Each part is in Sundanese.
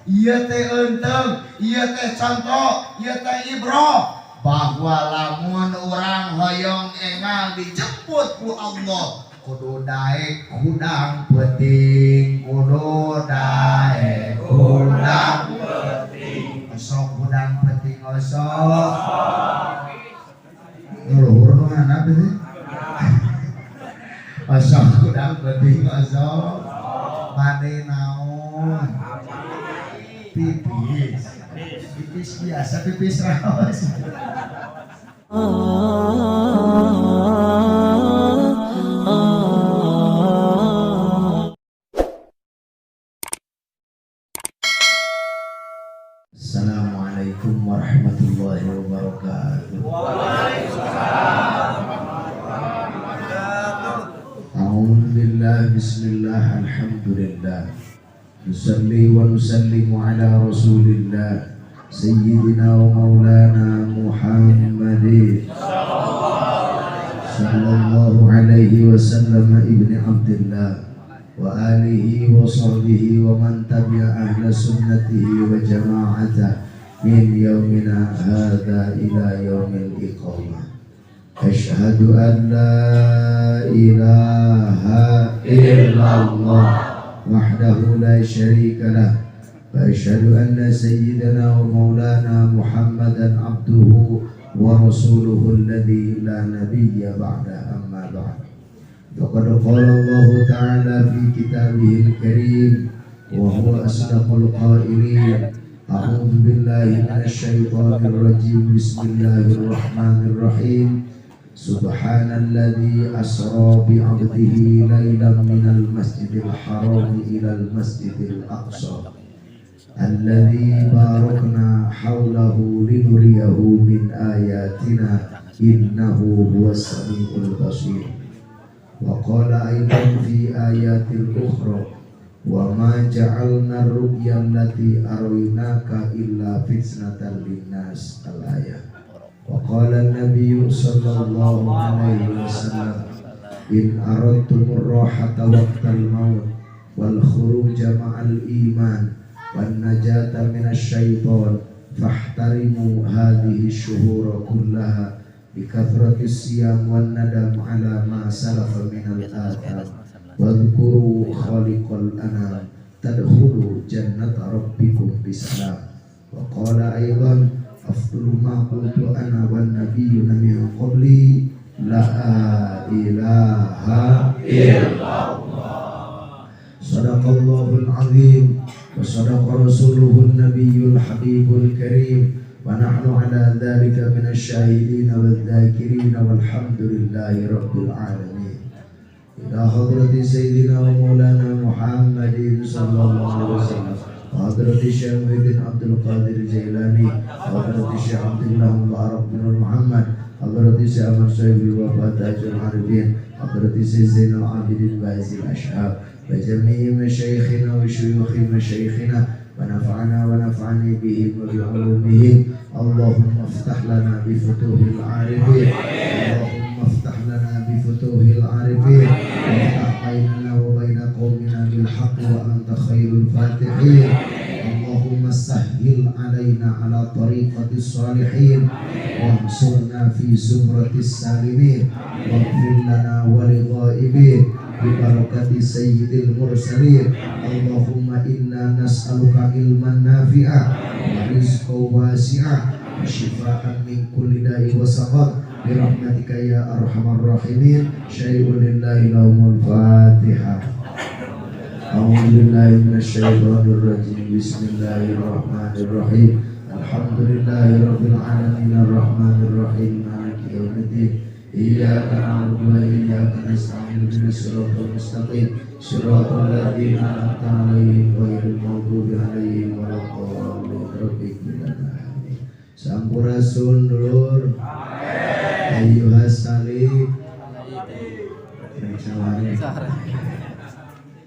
Ieu teh eunteung, ieu teh contoh, ieu teh ibroh bahwa lamun urang hoyong engal dijemput ku Allah kudu daek hudang peuting, kudu daek hudang peuting. Osok hudang peuting osok. Luhur nu handap teh. Osok hudang peuting osok. Bade naon? Pipis. Pipis biasa, pipis raos. Assalamualaikum warahmatullahi wabarakatuh. A'udzubillah, bismillah, alhamdulillah. Nusalli wa nusallimu ala rasulillah sayyidina wa maulana Muhammadin sallallahu alaihi wasallam ibni Abdillah wa alihi wa sahbihi wa man tabi'a ahla sunnatihi wa jama'atah min yaumina hadha ila yaumil iqamah. Asyhadu an la ilaha illallah wahdahu la syarika lah wa asyhadu anna sayyidana wa maulana Muhammadan abduhu wa rasuluhu alladhi la nabiyya ba'da, amma ba'd. Faqad qala Allah ta'ala fi kitabihil karim wa huwa asdaqul qailin. A'udzu billahi minasy syaithanir rajim. Bismillahirrahmanirrahim. Subhanalladzi asra bi 'abdihi lailan minal masjidil haram ilal masjidil aqsa alladzi barakna hawlahu linuriyahu min ayatina innahu huwas samiul basir. Wa qala aidan fi ayatil ukhra wa ma ja'alna ru'ya allati araynaka illa fitnatan linnas al-ayah. Wa qala an-nabiy sallallahu alaihi wasallam in aradtumur rahata waqtal maut wal khuruja ma'al iman wan najata minasy syaitan fahtarimu hadhihi syuhura kullaha bikathratis siyam wan nadam ala ma salafa minal atham wadhkuru khaliqal anam tadkhulu jannata rabbikum bisalam. Wa qala aidan afdalu ma qultu ana wan nabiyyuna min qabli la ilaha illallah. Sadaqallahul azim wa sadaqa rasuluhun nabiyyul habibul karim wa nahnu ala dhalika minasy syahidin wal dzakirin walhamdulillahi rabbil alamin. Ila hadrati sayyidina wa maulana Muhammadin sallallahu alaihi wasallam wa hadrati Syekh Muhyiddin Abdul Qadir Jailani wa hadrati Syekh Abdullah Mubarak bin Muhammad, hadrati Syekh Ahmad Sahibul Wafa Tajul Arifin, hadrati Syekh Zainal Abidin Baizil Ashab wa jami'i masyayikhina wa syuyukhi masyayikhina wa nafa'ana wa nafa'ani bihim wa bi'ulumihim. Allahumma iftah lana bi futuhil arifin. Allahumma iftah lana bi futuhil arifin. Waftah bainana wa baina qaumina bil haqqi wa anta khairul fatihin. Allahumma sahhil alaina ala tariqatis salihin wansurna fi zumratis salimin waghfir lana wa li ghaibin bi barakati sayyidil mursalin. Allahumma inna nas'aluka ilman nafi'a wa rizqan wasi'a wa shifaan min kulli da'i wa saqam bi rahmatika ya arhamar rahimin. Syai'un lillahi lahumul fatihah. A'udzu billahi minasy syaithanir rajim. Bismillahirrahmanirrahim. Alhamdulillahi rabbil alamin arrahmanir rahim maliki yaumiddin. Iyyaka na'budu wa iyyaka nasta'in ihdinas siratal mustaqim siratal ladzina an'amta 'alaihim ghairil maghdubi 'alaihim waladdallin. Rabbil alamin. Sampurasun dulur. Ayyuhas salik.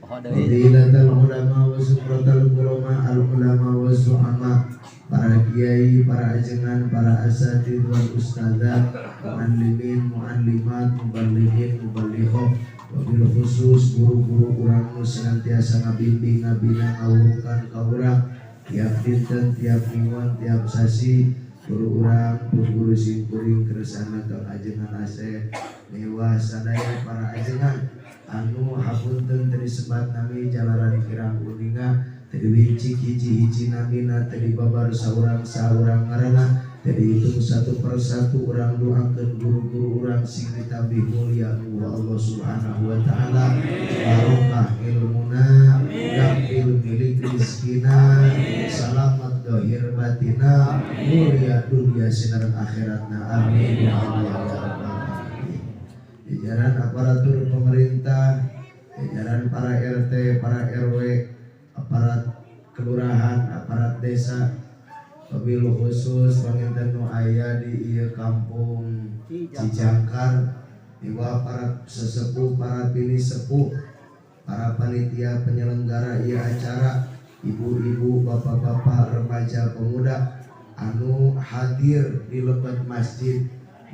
Fadilatul ulama wa sumratul ulama al ulama wa zu'ama, para kiai, para ajengan, para asatid wal ustadzat, muallimin, muallimat, muballighin, muballighah, wabil khusus guru-guru urang nu senantiasa ngabimbing, ngabina, ngawurukan ka urang. Tiap dinten, tiap mingguan, tiap sasi guru urang, guru simkuring kersana Kang Ajengan Asep miwah sadaya para ajengan anu hapunten teu disebat nami jalaran kirang uninga, teu diwincik hiji-hiji namina, teu dibabar saurang-saurang ngaranna, teu dihitung satu persatu. Urang doakeun guru-guru urang sing ditambih mulia ku Allah Subhanahu wa taala, barokah ilmuna, gampil milik rizkina, salamat dohir batina, mulia dunia sinareng akhiratna. Amin ya Allah ya rabbal alamin. Jajaran aparatur pemerintah, jajaran para RT, para RW, aparat kelurahan, aparat desa, wabil khusus panginten nu aya di ieu kampung Cijangkar, miwah para sesepuh, para pinisepuh, para panitia penyelenggara ieu acara, ibu-ibu, bapak-bapak, remaja, pemuda anu hadir di lebet masjid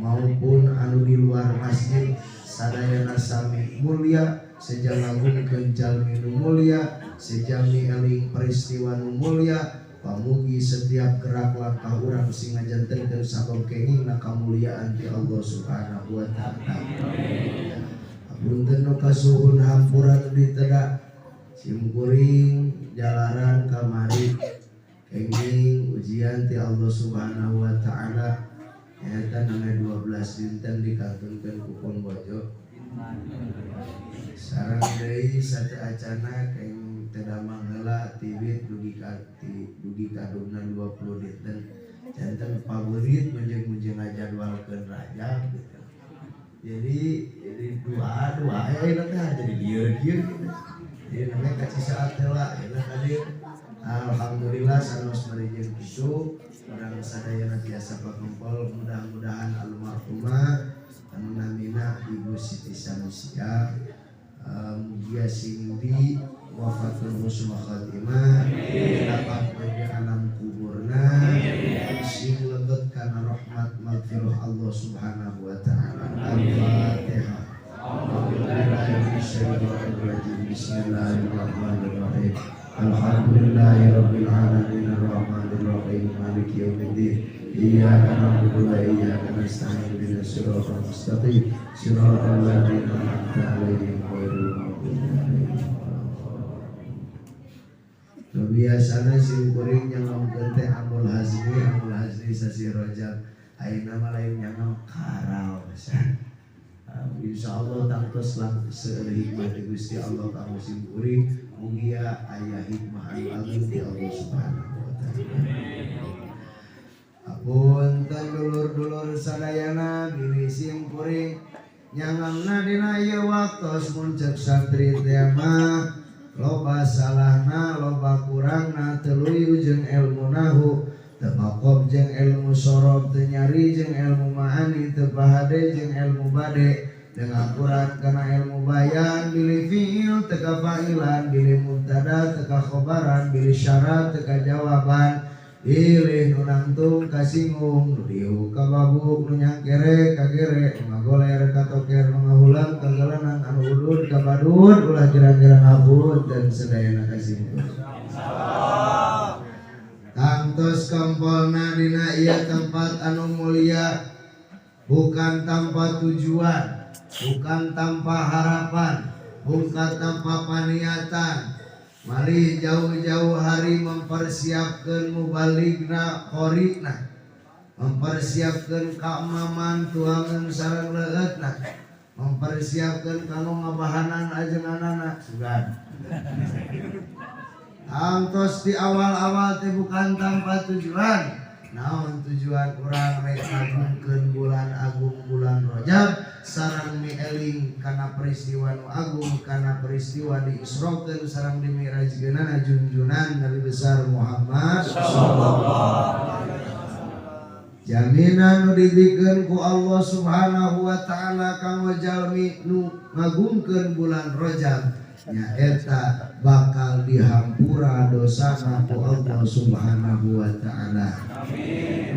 maupun anu di luar masjid, sadayana sami mulia, seja ngagungkeun jalmi nu mulia, seja eling peristiwa nu mulia. Pamugi setiap gerak langkah urang sing ngajantenkeun sabab kengingna kamuliaan ti Allah Subhanahu wa taala. Apunten nu kasuhun, hampura nu diteda. Simkuring jalaran kamari kenging ujian ti Allah Subhanahu wa taala, nyaeta namanya 12 dinten dikantunkeun ku pun bojo. Sareng deui satu acana kenging teu damang heula tibit dugi ka ti dugi ka 20 dinten. Janten favorit munjeng-munjeng ngajadwalkeun Rajab gitu. Jadi dua dua ya ini teh jadi lieur kieu gitu. Jadi namanya kasih saat heula ya tadi. Alhamdulillah sanos marijeng kitu urang sadayana tiasa pakempol. Mudah-mudahan almarhumah anu namina Ibu Siti Sanusia mugia sing di wafatul husnul khatimah, dapat di alam kuburna, sing lebet kana rahmat maghfirah Allah Subhanahu wa taala. Al-Fatihah. Bismillahirrahmanirrahim. Alhamdulillahirabbil alamin arrahmanirrahim maliki yaumiddin. Iyyaka na'budu wa iyyaka nasta'in ihdinas siratal mustaqim siratal ladzina an'amta 'alaihim ghairil maghdubi 'alaihim. Biasana sim kuring nyangamkeun teh Amul Hazmi, Amul Hazmi sasi Rajab. Ayeuna mah lain nyangam, karaosan. Insyaallah tangtos lang seueur hikmah di Gusti Allah kanggo sim kuring, mugia aya hikmah anu agung di Allah Subhanahu wa taala. Apunten dulur-dulur sadayana bilih sim kuring nyangamna dina ieu waktos mun cek santri teh mah loba salahna, loba kurangna, teu luyu jeung ilmu nahu, teu makob jeung ilmu sorof, teu nyari jeung ilmu ma'ani, teu pahade jeung ilmu bade, teu ngakurat kana ilmu bayan, bilih fi'il teu kafa'ilan, bilih mubtada teu kakhobaran, bilih syarat teu kajawaban, bilih nu nangtung kasinggung, nu diuk kababuk, nu nyangkere kagere, nu ngagoler katoker, nu ngahulang kagalenang, anu udud kabadud, ulah kira-kira ngapunten sadayana kasinggung. Tangtos kempolna dina ieu tempat anu mulia bukan tanpa tujuan, bukan tanpa harapan, bukan tanpa paniatan. Mali jauh-jauh hari mempersiapkan mubaligna qorina, mempersiapkan kaemaman tuangan sareng leueutna, mempersiapkan kanggo ngabahanan ajenganana sugan. Tangtos di awal-awal teh bukan tanpa tujuan. Naon tujuan urang rek ngagungkeun bulan agung bulan Rajab sareng mieling kana peristiwa nu agung, kana peristiwa diisrokeun sareng dimi'rajkeunana junjunan Nabi besar Muhammad sallallahu. Jaminan nu dibikeun ku Allah Subhanahu wa taala kanggo jalmi nu ngagungkeun bulan Rajab nyaeta bakal dihampura dosana ku Allah Subhanahu wa taala.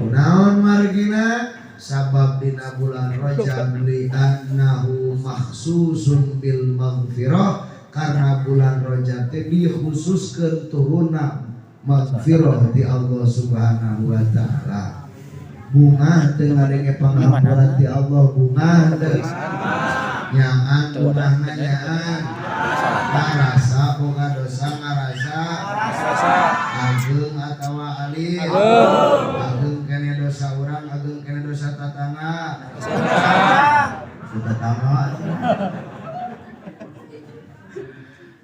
Kunaon margina? Sabab dina bulan Rajab li annahu makhsusun bil maghfirah, karena bulan Rajab teh dikhususkeun turunna magfirah di Allah Subhanahu wa taala. Bungah teu ngadenge panghampura ti Allah, bungah teu nyaan, bungahna nyaan. Ngarasa boga dosa, ngarasa ageung atawa alit? Ageung kene dosa urang, ageung kene dosa tatangga. Tetangga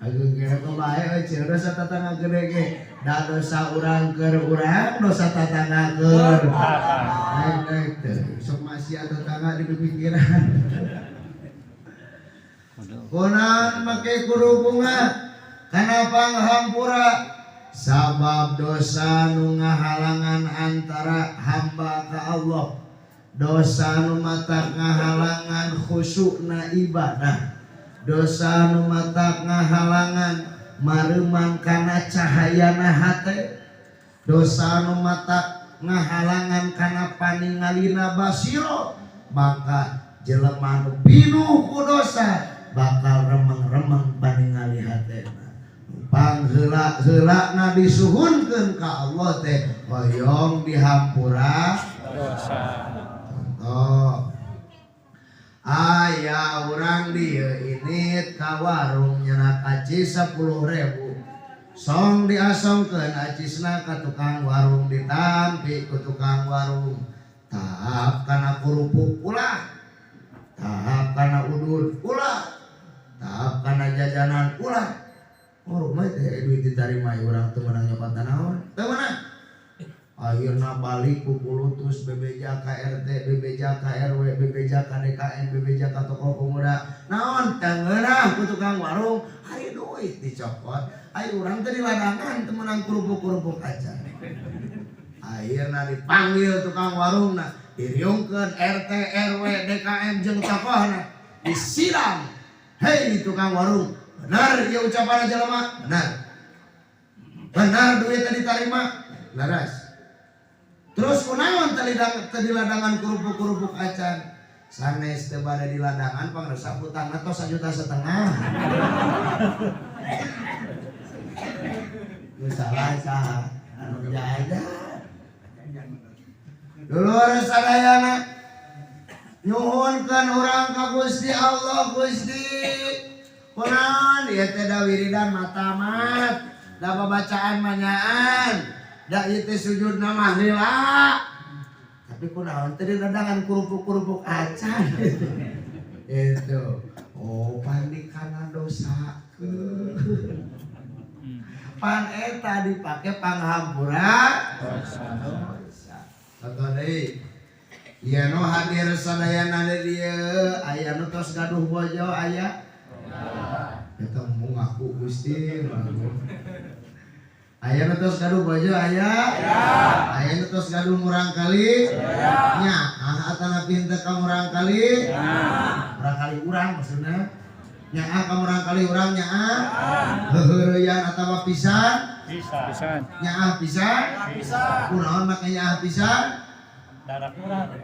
ageung kene kumaha we dosa tetangga gede ge. Da dosa urang keur urang, dosa tetangga keur naik teh. Sok maksiat tetangga di pikiran. Kunaon make kudu bunga kana panghampura? Sabab dosa nu ngahalangan antara hamba ka Allah, dosa nu matak ngahalangan khusyukna ibadah, dosa nu matak ngahalangan mareuman kana cahayana hate, dosa nu matak ngahalangan kana paningalina basiro. Maka jelema nu pinuh ku dosa bakal remeng-remeng paningali hatena. Pangheula-heulana disuhunkeun ka Allah teh hoyong dihampura dosa. Contoh, aya urang dieu init ka warung nyenak acis 10.000, song diasongkeun acisna ka tukang warung, ditampi ku tukang warung, tahap kana kerupuk ulah, tahap kana udud ulah, tahap kana jajanan ulah. Oh, rumah teh duit diterima urang teu meunang nyokot naon, teu meunang. Akhirna balik ku kulutus, bebeja ka RT, bebeja ka RW, bebeja ka DKM, bebeja ka tokoh pemuda. Naon teu ngeunah ku tukang warung, hari duit dicokot. Ayo urang teh di ladangan teu meunang kerupuk-kerupuk aja. Akhirna dipanggil tukang warungna, diriungkeun RT, RW, DKM jeung tokohna, disidang. Hei tukang warung, benar ieu ucapan jelema? Benar. Benar duit tadi diterima? Laras. Terus kunaon tadi ladangan kerupuk-kerupuk acan? Sanes teu bade di ladangan, pangresa hutangna tos 1,5 juta. Nu salah saha? Anu jajan. Dulur sadayana, nyuhunkeun urang ka Gusti Allah, Gusti. Kunaon ieu teh da wiridan matamat, da babacaan manyaan, da ieu teh sujudna mah lila. Tapi kunaon teh diladangan kerupuk-kerupuk acan. Itu. Oh, pandi kana dosa. Pan eta dipake panghampura dosa. Contoh deui. Ieu nu hadir sadayana di dieu aya nu tos gaduh bojo aya? Eta mu ngaku Gusti. Aya nu tos gaduh bojo aya? Aya nu tos gaduh murang kali? Nya, ah atanapi henteu ka murang kali? Murang kali urang maksudna. Nyaah ka murang kali urang nyaah? Heuheureyan atawa pisan? Pisan. Nyaah pisan? Kunaon make nyaah pisan? Darah kurang.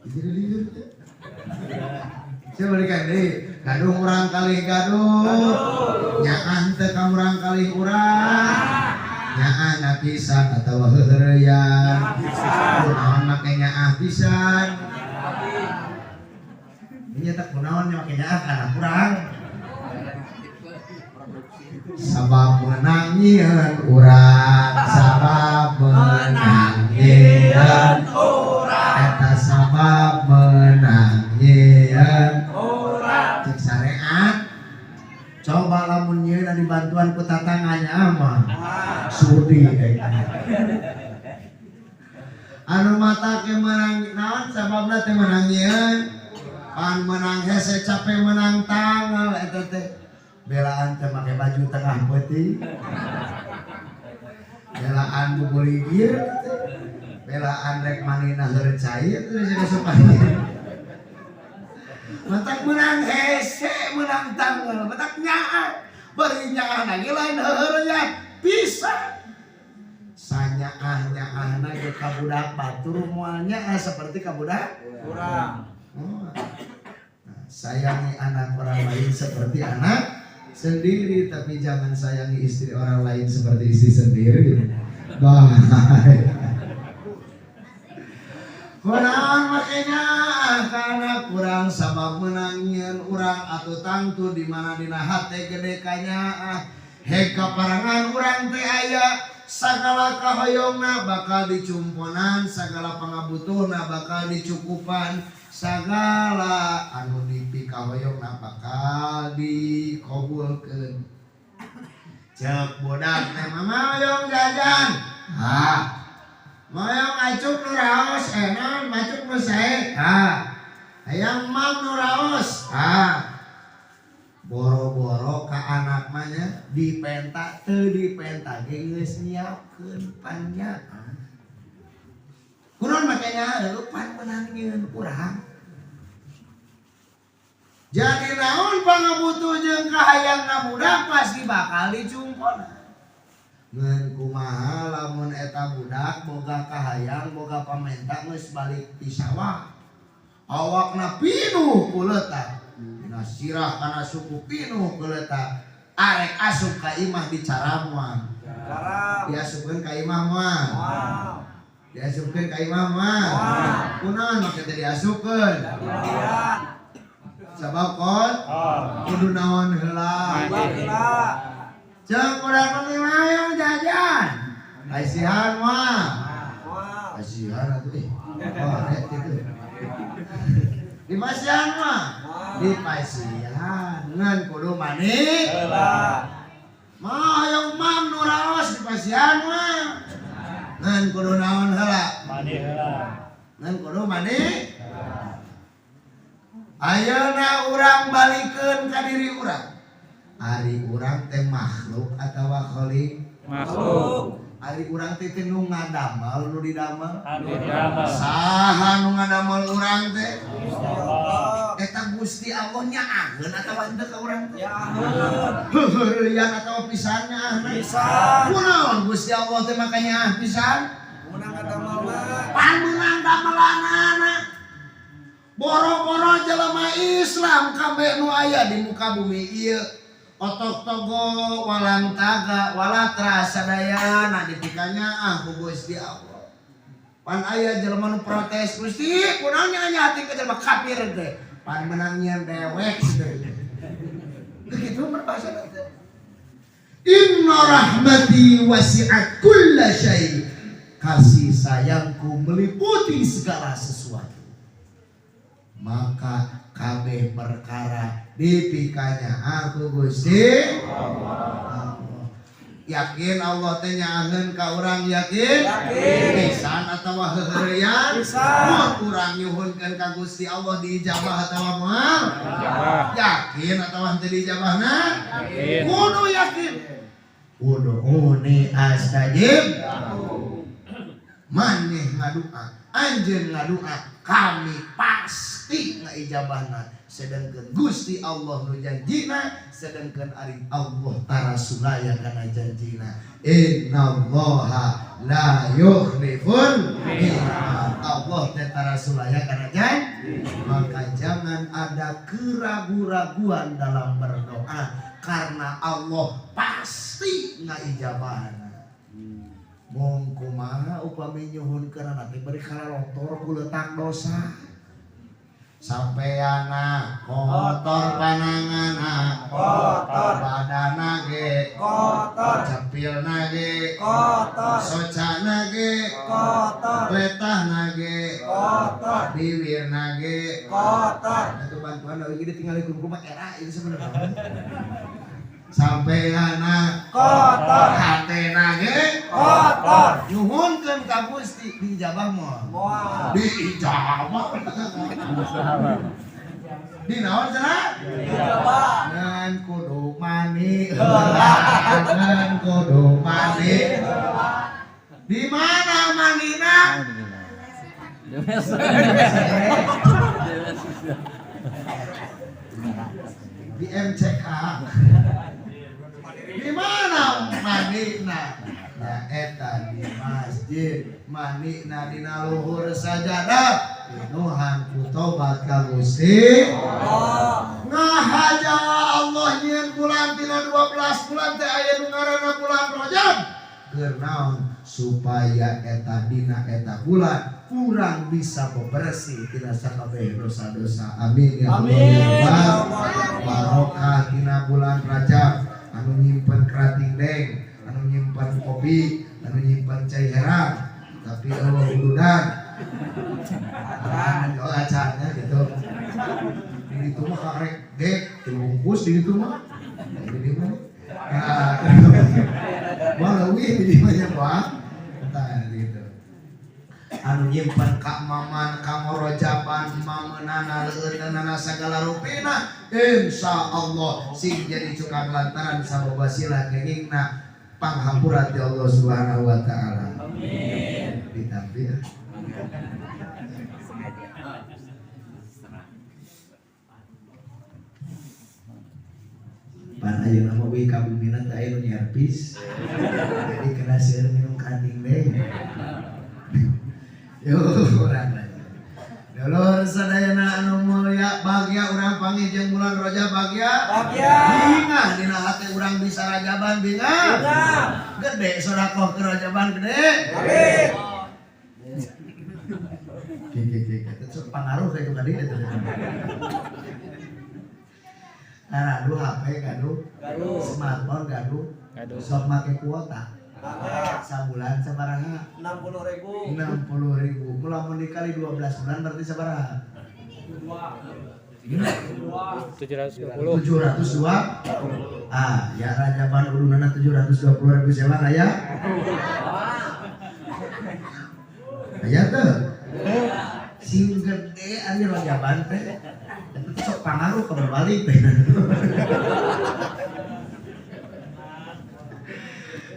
Jadi lieur teh. Saya balikan deui, gaduh murang kali gaduh. Nyaah teu ka murang kali urang. Nyaah na pisan atawa heuheureyan. Kunaon make nyaah pisan? Ini teh kunaon make nyaah kana kurang? Sabab menang nyieun urang, sabab menang nyieun urang, eta sabab menang nyieun urang. Cek syariat, coba lamun nyieun dibantuan ku tatanganya mah sudi eta. Anu mata ke menang naon sababna teh menang nyieun, pan menang hese capek menang tanggal eta teh. Belaan teh make baju tengah peuting, belaan bubuligir, belaan rek manina heureut cai teh geus supaya matak menang hese menang tanggal matak nyaah bari nyaah lagi lain heureuyah bisa sanyaah nyaahna ge ka budak batur moal nyaah seperti ka budak urang. Oh. Nah, sayangi anak orang lain seperti anak Sendiri, tapi jangan sayangi istri orang lain seperti istri sendiri. Bahaya. Kunaon makanya? Karena kurang sabab meunang nyieun urang atau tangtu di mana dina hate gede kanyaah. Heg kaparangan urang teh aya, sagala kahoyongna bakal dicumponan, sagala pangabutuhna bakal dicukupan, sagala anu dipikahoyongna bakal dikabulkeun. Cek budak teh, "Mama, hoyong jajan." Ah, "Hoyong acuk nu raos," eh naon, "macuk nu sae." Ah, "Hayang mam nu raos." Ah, boro-boro ka anak mah nya, dipenta teu dipenta ge geus nyiapkeun panya. Kunaon makanya? Pan meunang nyieun urang. Jadi naon pangabutuh jeung kahayangna budak pasti bakal dicumpona. Ngan kumaha lamun eta budak boga kahayang, boga pamenta, geus balik ti sawah, awakna pinuh ku leutah, dina sirah kana suku pinuh ku leutah, arek asup ka imah dicaramuan? Caram. Diasupkeun ka imah moal? Moal. Diasupkeun ka imah moal? Moal. Kunaon make teh diasupkeun? Mandian. Sabab kon Oh. kudu naon heula? Mandi heula. Cek urang mah, "Hayang jajan." Kasihan mah? Moal. Kasihan atuh eh. Oh, rek gitu. Di pasihan mah? Di pasihan. Ngan kudu mandi Heula. Mah, hayang mam nu raos, di pasihan mah. Ngan kudu naon heula? Mandi heula. Ngan kudu mandi. Ayeuna urang balikeun ka diri urang. Ari urang teh makhluk atawa khalik? Makhluk. Ari urang teh teh nu ngadamel, nu didamel? Anu didamel. Saha nu ngadamel urang teh? Gusti Allah. Eta Gusti Allah nyaaheun atawa henteu ka urang teh? Nyaaheun. Heuheureyan atawa pisan nyaahna? Pisan. Kunaon Gusti Allah teh make nyaah pisan? Meunang ngadamelna. Pan meunang damelanana. Boro-boro jelema Islam, kabeh nu aya di muka bumi ieu, otok togo, walang taga, walatra, sadayana dipikanyaah ku Gusti Allah. Pan aya jelema nu protes, "Gusti, kunaon nyaah ka jelema kafir teh?" Pan meunang nyieun dewek teh. Begitu berbahasa teh. Inna rahmati wasi'at kulla syai. Kasih sayangku meliputi segala sesuatu. Maka kabeh perkara dipikanyaah ku Gusti Allah. Yakin Allah teh nyaaheun ka urang, yakin? Yakin. Pisan atawa heuheureyan? Pisan. Mun urang nyuhunkeun ka Gusti Allah diijabah atawa moal? Ijabah. Yakin atawa henteu diijabahna? Yakin. Kudu yakin. Ud'uni astajib. Maneh ngadua, anjeun ngadua, kami pasti ngaijabahna. Sedangkan Gusti Allah nu janjina, sedangkan ari Allah tara sulaya kana janjina. Innallaha la yukhliful mi'ad. Allah teh tara sulaya kana janji. Maka jangan ada keragu-raguan dalam berdoa karena Allah pasti ngaijabahna. Mung kumaha upami nyuhunkeun teh bari karalotor ku letak dosa? Sampeana kotor, pananganna Kotor. Badana ge Kotor. cepilna ge Kotor. socana ge Kotor. letahna ge Kotor. bibirna ge Kotor. Itu bantuan lagi ditinggal di rumah era itu sebenarnya. Sampeana Kotor. hatena ge Kotor. Nyuhunkeun ka Gusti, diijabah moal? Moal. Diijabah. Di naon cenah? Dijabah. Ngan kudu mandi heula. Ngan kudu mandi. Di mana mandina? Di WC. Di MCK. Di mana mandina? Nah, eta di masjid mandina dina luhur sajadah pinuhan ku tobat ka Gusti. Allah. Ngahaja Allah nyieun bulan tina 12 bulan teh aya nu ngaranna bulan Rajab. Keur naon? Supaya eta dina eta bulan kurang bisa bebersih tina sakabeh dosa-dosa. Amin ya Allah ya Rabbal. Barokah tina bulan Rajab anu nyimpen kerating deng, anu nyimpen kopi, anu nyimpen cai herang, tapi eueuh ududan. Oh acannya gitu. Di ditu mah karek ge dibungkus di ditu mah. Di ditu mah. Nah, wah leuwih di dieu mah nya wah. Tah gitu. Anu nyimpen ka maman ka ngorojaban mamenana leueunana sagala rupina insya Allah sing jadi cukang lantaran sabab wasilah kengingna panghampura ti Allah Subhanahu wa taala. Amin. Ditampi ya. Pan ayeuna mah we ka bumina teh aya nu nyervis. Jadi kena seueur minum kating deh. Yo urang lanjut. Dulur sadayana anu mulia bagya urang panggih jeung bulan Rajab bagya. Bagya. Bingah dina hate urang bisa rajaban bingah. Bingah. Gede sedekah ke rajaban gede. Amin. Ki itu pangaruh kayak tadi itu. Nah, aduh HP gaduh, Gaduh. Smartphone gaduh, Gaduh. Sok make kuota. Sabulan sabaraha? 60.000. 60.000. Lamun dikali 12 bulan berarti sabaraha? 720. 702. Ah, ya rajaban udunana 720.000 sewa aya? Aya teu? Sing gede ari rajaban teh. Eta sok pangaruh ke berbalik teh.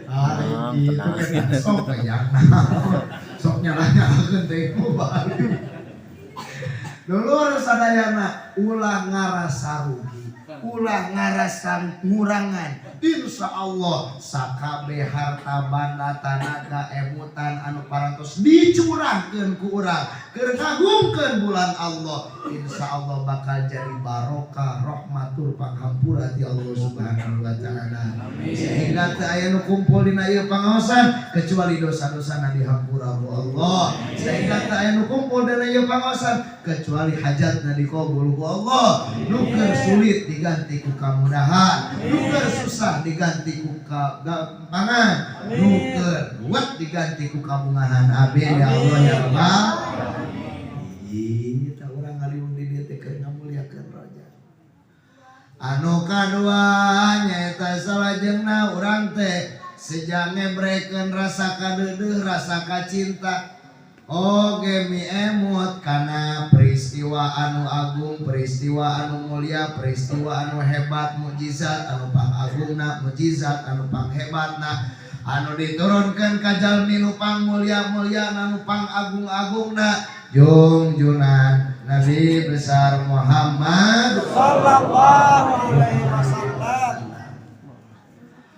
Ah, itu kan sok yang sok nyalah-nyalahkeun teh balik. Dulur sadayana ulah ngarasa rugi, ulah ngarasa ngurangan. Insya Allah sakabeh harta banda tanaga emutan anu parantos dicurahkeun ku urang keur ngagungkeun bulan Allah, insya Allah bakal jadi barokah rahmatur panghampura ti Allah Subhanahu wa taala. Sehingga teu aya nu kumpul dina ieu pangaosan kecuali dosa-dosana dihampura ku Allah. Sehingga teu aya nu kumpul dina ieu pangaosan kecuali hajatna dikabul ku Allah. Nu keur sulit diganti ku kamudahan, nu keur susah diganti ku kagampangan, nu keur ruwet diganti ku kabungahan. Amin ya Allah ya Rabbal. Ieu tah urang ngaliung di dieu teh keur ngamuliakeun Rajab. Anu kadua nyaeta salajengna urang teh sejak ngebrekeun rasa kadeudeuh, rasa kacinta. Oge mi emut kana peristiwa anu agung, peristiwa anu mulia, peristiwa anu hebat, mukjizat anu pangagungna, mukjizat anu panghebatna, anu diturunkeun ka jalmi nu pangmulia-mulia, anu pangagung-agungna, jungjunan Nabi besar Muhammad sallallahu alaihi wasallam.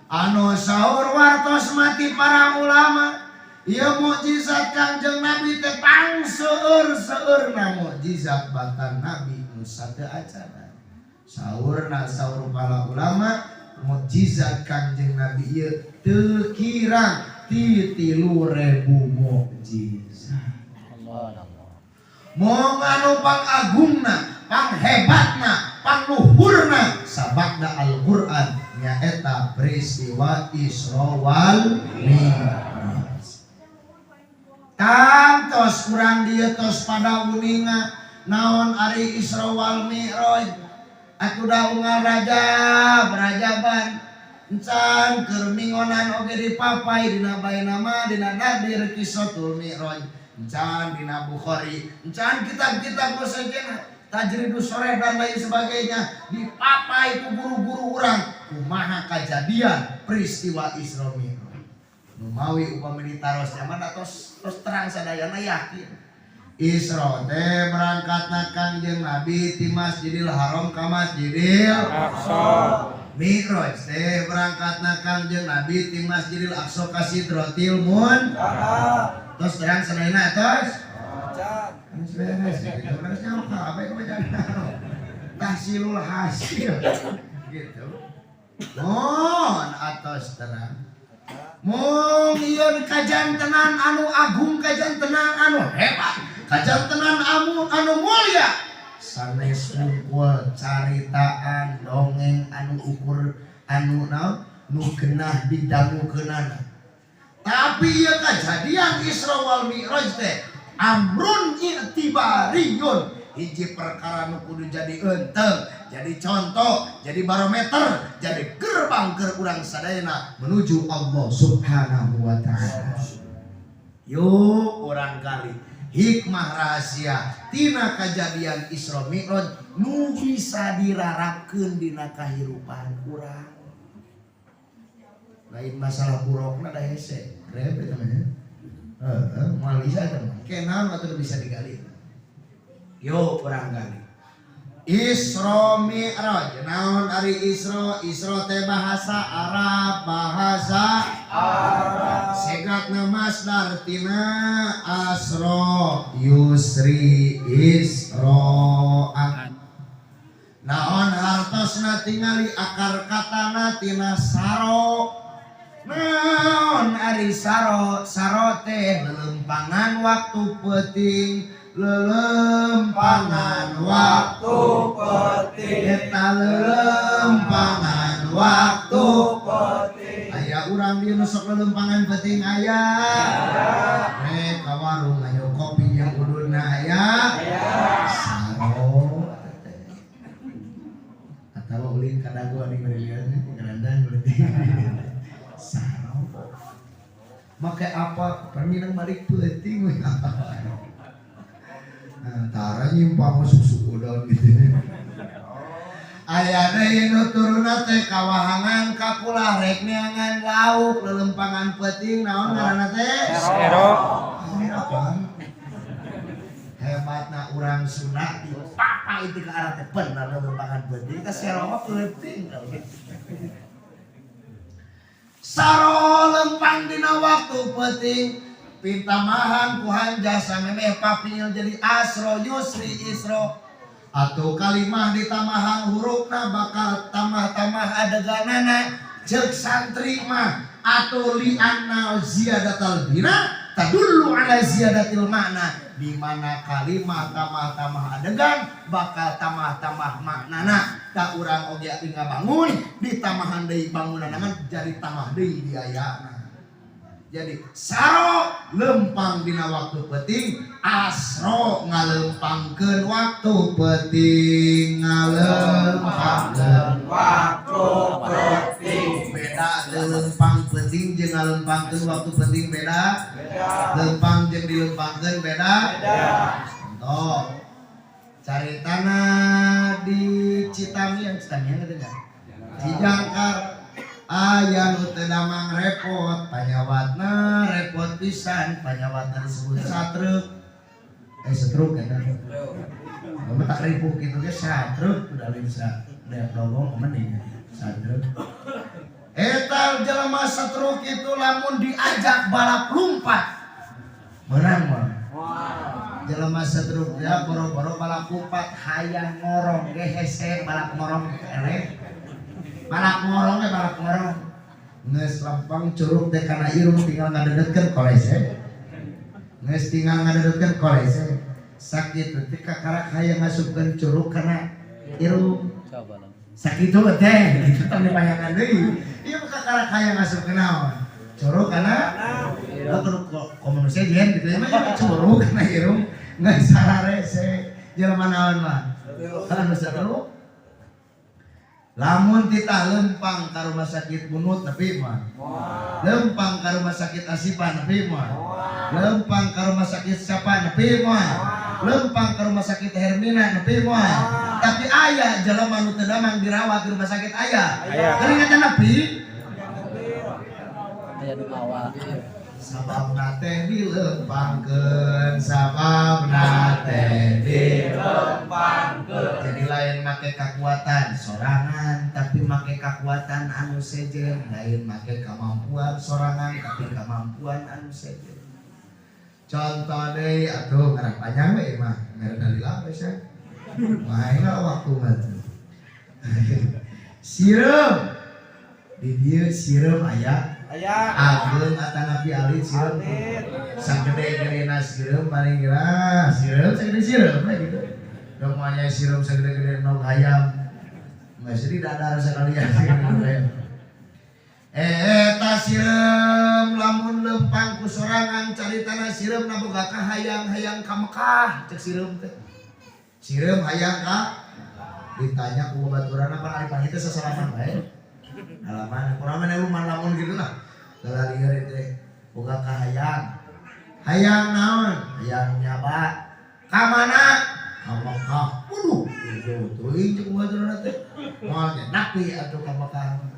Anu saur wartos mati para ulama, ieu mukjizat Kangjeng Nabi teh pangseueur-seueurna mukjizat batan Nabi nu sateu acana. Saurna saur para ulama mukjizat Kangjeng Nabi ieu teu kirang ti 3.000 mukjizat. Mong anu pangagungna, panghebatna, pangluhurna sababna Al-Qur'an nyaeta peristiwa Isra wal Mi'raj. Tangtos kurang dieu tos pada uninga naon ari Isra wal Mi'raj. Atuh da unggal Rajab, Rajaban encan keur mingonan oge dipapai dina bainama dina nadir Qissatul Mi'raj. Encan dina Bukhari, encan kitab-kitab sejenna Tajridus Sholeh dan lain sebagainya dipapai ku guru-guru urang kumaha kajadian peristiwa Isra Mi'raj. Numawi upami ditaros zaman tos tos terang sadayana yakin. Isra teh berangkatna Kangjeng Nabi ti Masjidil Haram ka Masjidil Aqsa. Mi'raj teh berangkatna Kangjeng Nabi ti Masjidil Aqsa ka Sidratil Muntaha. Tos terang sadayana tos. Geus beres gitu. Beres nyaho kabeh kumaha. Tahsilul hasil gitu. Mohon atos terang. Mung ieu kajantenan anu agung, kajantenan anu hebat, kajantenan anu mulia. Sanes wungkul caritaan dongeng anu ukur anu naon nu genah didangukeunana. Tapi ieu kajadian Isra wal Mi'raj teh amrun i'tibariyun, hiji perkara nu kudu jadi eunteng, jadi contoh, jadi barometer, jadi gerbang keur urang sadayana menuju Allah Subhanahu wa taala. Yuk urang kali hikmah rahasia tina kajadian Isra Mi'raj nu bisa dirarapkeun dina kahirupan urang. Lain masalah burukna da hese, rebe namanya. Heeh, moal bisa eta mah. Kenaon atuh bisa digali. Yuk urang gali. Isra Mi'raj. Naon ari Isra? Isra teh bahasa Arab, bahasa Arab. Segatna masdar tina asra yusri Isra'an. Naon hartosna tingali akar katana tina saro. Naon ari saro? Saro teh lelempangan waktu peuting, lelempangan waktu Peuting. Eta lelempangan waktu Peuting. Aya urang dieu nu sok lelempangan peuting aya. Rek ka warung ayo kopi yang ududna aya. Saro teh. Atawa ulin ka dago ning beulian ngerandang berarti. Saro. Make apa? Perminang balik peuting we. Nah, tara nyimpang susu udon gitu. Aya deui nu turunna teh kawahangan kapulah rek neangan lauk lelempangan peuting naon ngaranna teh? Sero. Apa? Hebatna urang Sunda dipapa itu ke arah teh bener lelempangan peuting teh sero mah peuting. Saro lempang dina waktu peuting pintamahan ku hanjasa memeh papil jadi asro yusri isro atau kalimah ditamahan hurufna bakal tambah-tambah adeganana ceuk santri mah atau li anna ziyadatal bina tadullu ala ziyadatil makna, di mana kalimah tambah-tambah adegan bakal tambah-tambah maknana. Tak urang oge ngabangun ditamahan deui bangunan mah jadi tambah deui biayana. Jadi saro lempang dina waktu peuting, asro ngalempangkeun waktu peuting, ngalempangkeun Waktu peuting. Beda lempang peuting jeung ngalempangkeun waktu peuting beda. Beda. Lempang jeung dilempangkeun beda. Beda. Contoh cari tanah di Citamiang, Citamiang gitu enggak? Cijangkar aya nu teu damang repot, panyawatna repot pisan, panyawatna disebut satruk. Setruk ya kan? Kamu tak ripuh gitu ge satruk udah lain sa lihat dogong mending satruk. Eta jelema setruk itu lamun diajak balap lompat menang mah. Jelema setruk ya boro-boro balap lompat hayang ngorong ge hese balap ngorong eleh. Balap ngorong ge balap ngorong. Geus lempang curug teh kana irung tinggal ngadedetkeun kolese. Geus tinggal ngadedetkeun kolese. Sakitu teh kakarak hayang ngasupkeun curug kana irung. Sakitu teh kitu tong dibayangan deui. Ieu mah kakarak hayang ngasupkeun naon? Curug kana irung. Kudu komo sejen gitu ya mah curug kana irung geus sararese. Jelema naon mah? Anu satruk. Lamun titah lempang ka rumah sakit Bunut nepi mah. Lempang ka rumah sakit Asipan nepi mah. Lempang ka rumah sakit siapa nepi mah. Lempang ka rumah sakit Hermina nepi mah. Tapi aya jelema nu teu damang dirawat di rumah sakit aya. Aya. Keringatan nepi. Aya nu mawa. Sababna teh dilempangkeun, sababna teh Dilempangkeun. Jadi lain make kekuatan sorangan tapi make kekuatan anu sejen, lain make kemampuan sorangan tapi kemampuan anu sejen. Contoh deui atuh ngarah panjang we mah, mere dalil apa sih? Wah, waktu mah. Sireum di dieu sireum aya Aya. Ageung atanapi alit sireum. Alit. Sagede-gedena sireum paling kira sireum sagede sireum we gitu. Namanya sireum sagede-gede nog hayam. Nggak sedih dadar sekalian sireum. Eta sireum lamun lempang ku sorangan caritana sireum na boga kahayang-hayang ka Mekah cek sireum teh. Sireum hayang ka ditanya ku babaturanna pan ari panggih teh sasalaman bae. Halaman kurang mana lu lamun gitu lah. Lalalieur teh boga kahayang. Hayang naon? Hayang nyaba. Ka mana? Ka Mekah. Waduh, jauh teuing cek babaturanna teh. Moal nya napi atuh ka Mekah.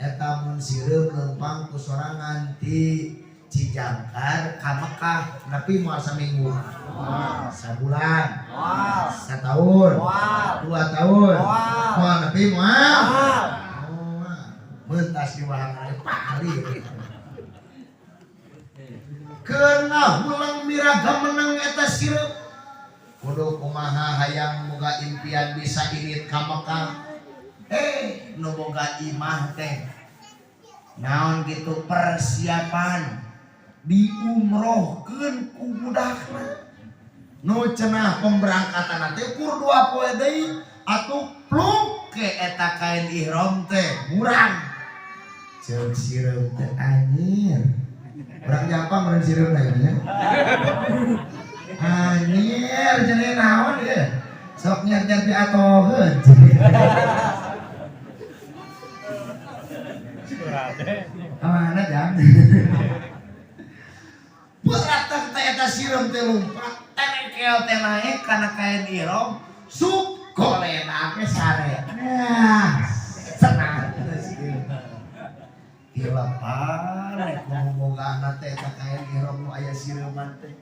Eta mun sireum lempang ku sorangan ti Cijangkar ka Mekah nepi moal saminggu. Sabulan. Sataun. 2 tahun. Moal nepi moal. Mentas di wahang pali. Keuna hulang miraga menang eta sireum. Kudu kumaha hayang boga impian bisa init ka Mekah. Nu boga imah teh naon gitu persiapan diumrohkeun ku budakna. Nu cenah pemberangkatan teh ukur 2 poe deui atuh pluk ke eta kain ihram teh murang. Ceuk sireum teh anjir. Urang nyapa meureun sireum teh nya. Anjir cenah naon ieu? Sok nyar-nyar diatoheun. Mana jang? Beratang teh eta sireum teh lumpat, terekel teh naek kana kain ihram, sup golena ke sare. Nah, senang eta sireum. Dilepan rek ngomongana teh eta kain ihram nu aya sireuman teh.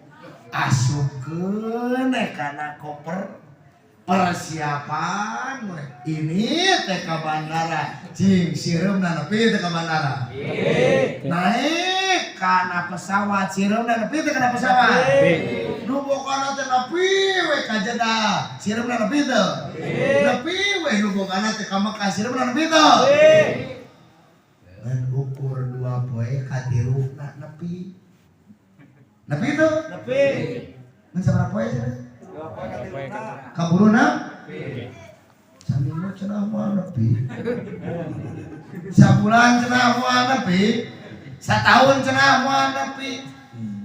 Asupkeun we kana koper. Persiapan ini teh ka bandara. Cing sireumna nepi teh ka bandara. Naik kana pesawat sireumna nepi teh kana pesawat. Nu bogana teh nepi we ka Jeddah. Sireumna nepi teu? Nepi we nu bogana teh ka Mekah sireumna nepi teu? Ngan ukur 2 poe ka 3 nepi. Nepi teu? Nepi. Ngan sabaraha poe cenah? Kaburuna? Saminggu cenah moal nepi. Sabulan cenah moal nepi. Satahun cenah moal nepi.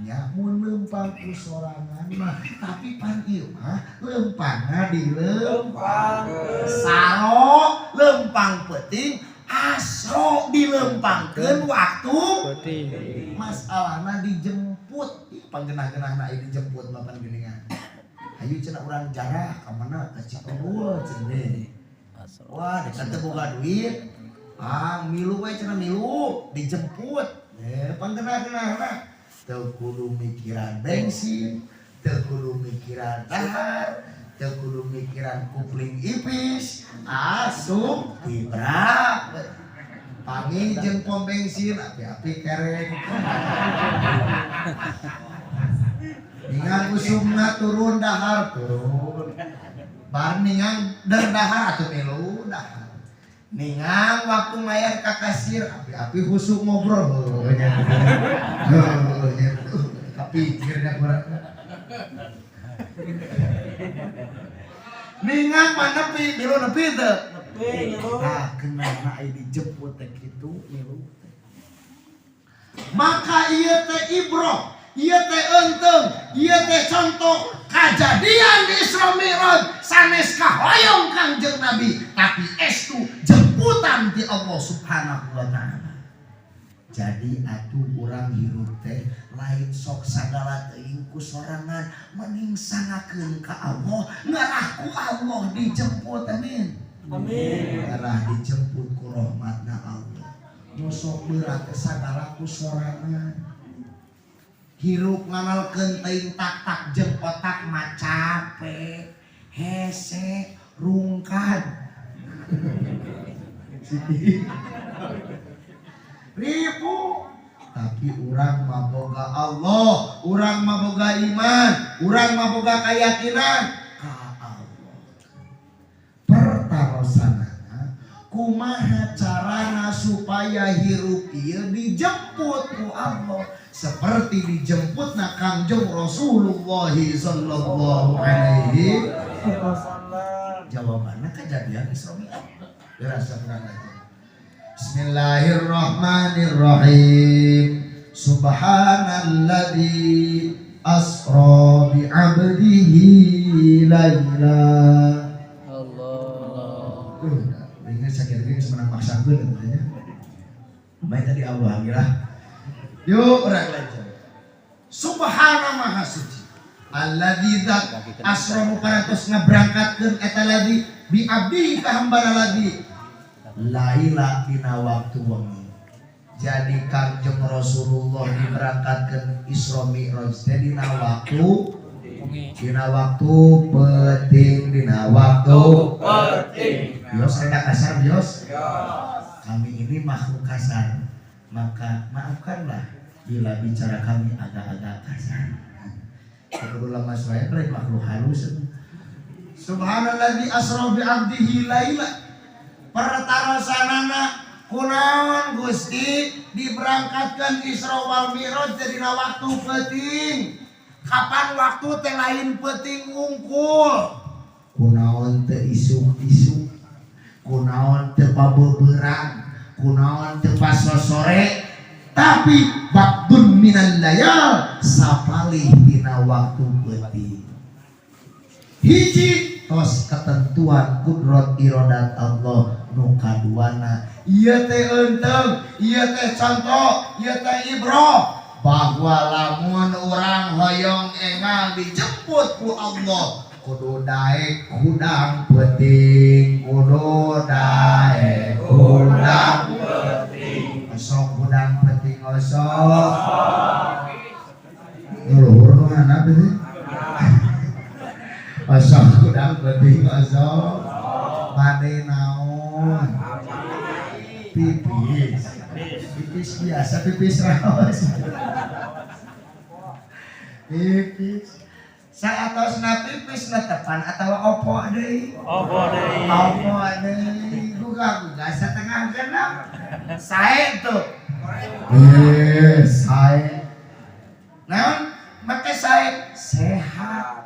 Nya mun leumpang ku sorangan mah, tapi pan ieu mah leumpangna di leumpang. Saro leumpang peuting, asro dileumpangkeun waktu peuting. Masalahna dijemput. Ih panggenah-genahna ieu dijemput mah pan geuningan. Ayo cenah urang jarah ka mana ka Cibubur cenah. Wah, dekat teu boga duit. Ah, milu we cenah milu dijemput. Panggenah-genahna teu kudu mikiran bensin, teu kudu mikiran dahar, teu kudu mikiran kupling ipis, asup tibra. Panggih jeung pom bensin api-api kereng. Ningang usumna turun dahar turun. Bar ningang der dahar atuh milu dahar. Ningang waktu mayar ka kasir api-api husuk ngobrol. Heuh nya. Heuh nya. Kapikirnya kurang. Ningang mah nepi milu nepi teu? Nepi milu. Nah, kenana aya dijemput teh kitu milu teh. Maka ieu teh ibroh. Ieu teh eunteng, ieu teh contoh kajadian di Isra Mi'raj sanes kahoyong Kangjeng Nabi, tapi estu jemputan ti Allah Subhanahu wa taala. Jadi atuh urang hirup teh lain sok sagala teuing ku sorangan, mending sangakeun ka Allah, ngarah ku Allah dijemput, amin. Amin. Ngarah dijemput ku rahmatna Allah. Nu sok berat teh sagala ku sorangan. Hirup nganalkeun teuing tak-tak jeung otak mah capek, hese, rungkad. Ribu. Tapi urang mah boga Allah, urang mah boga iman, urang mah boga keyakinan ka Allah. Pertarosanana Kumaha carana supaya hirup ieu dijemput ku Allah seperti dijemputna Kangjeng Rasulullah sallallahu alaihi Wasallam. Jawabannya kejadian Isra Mi'raj. Dirasa kurang aja. Bismillahirrahmanirrahim. Subhanalladzi asra bi 'abdihi laila. Allah. Ingat sakit ini semenang maksakeun katanya. Baik tadi Allah lah. Yuk urang lanjut. Subhana, maha suci. Alladzi, zat, asra nu parantos ngabrangkatkeun eta ladzi, bi abdi ka hambana ladzi, laila dina waktu wengi. Jadi Kangjeng Rasulullah diberangkatkan Isra Mi'raj teh dina waktu Wengi. Dina waktu penting, dina waktu Penting. Bios rada kasar bios. Kami ini makhluk kasar, maka maafkanlah bila bicara kami agak-agak kasar. Kebetulan Mas Raya lain makhluk halus. Subhanalladzi asra bi 'abdihi laila. Pertarosanana kunaon Gusti diberangkatkan Isra wal Mi'raj jadi waktu penting? Kapan waktu teh lain penting wungkul? Kunaon teu isuk-isuk? Kunaon teu pabeberang? Kunaon teu pasosore? Tapi waktun minal layal, sapalih dina waktu peuting. Hiji, tos ketentuan kudrat irodat Allah. Nu kaduana, ieu teh eunteung, ieu teh contoh, ieu teh ibroh bahwa lamun urang hoyong engal dijemput ku Allah kudu daek hudang peuting, kudu daek hudang peuting. Osok hudang peuting, osok nu luhur nu handap teh. Osok hudang peuting, osok bade naon? Pipis, pipis biasa, pipis raos, pipis saatosna pipis netepan atau opo deui? Opo deui? Opo deui, gugah-gugah 5.30. Sae tuh, eh, sae naon make sae? Sehat.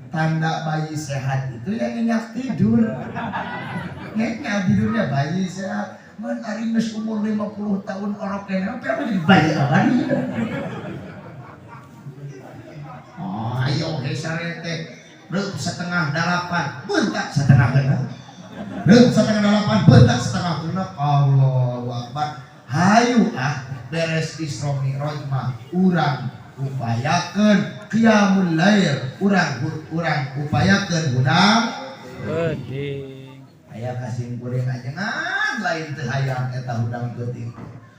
Tanda bayi sehat itu yang nyenyak tidur, nyenyak tidurnya bayi sehat. Mun ari geus umur 50 tahun orok kene, apa jadi bayi apa nih? Oh, ayo hesare teh reup 7.30, bentak 5.30. Reup 7.30, bentak 5.30. Allahu Akbar. Hayu ah, beres Isra Mi'raj mah urang upayakeun qiyamul lail, urang urang upayakeun hudang Peuting. Aya kasim kuring ajengan lain teu hayang eta hudang peuting.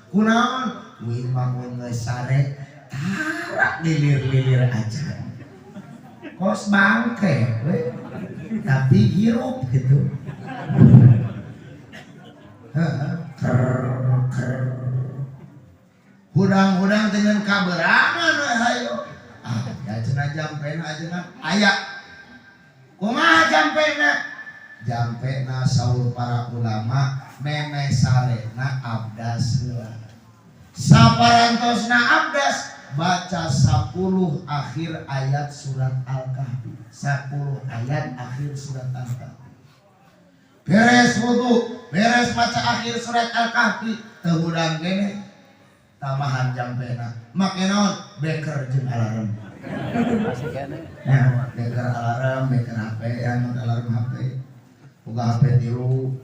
Kunaon? Uing mah mun geus sare tara lilir-lilir aja. Kos bangke we. Tapi hirup gitu. Heeh, ker ker. Hudang-hudang dengan kaberangan we hayo. Ah, ya cenah jampena ajengan aya. Kumaha jampena? Jampena saur para ulama memeh sarena abdas heula. Saparantosna abdas, baca 10 akhir ayat surat Al-Kahfi. 10 ayat akhir surat Al-Kahfi. Beres wudu, beres baca akhir surat Al-Kahfi, teu hudang kene tambahan jampena. Make naon? Beker jeung alarm. Masih kene. Ya, beker alarm, beker HP, ya, alarm HP. Buka HP tilu.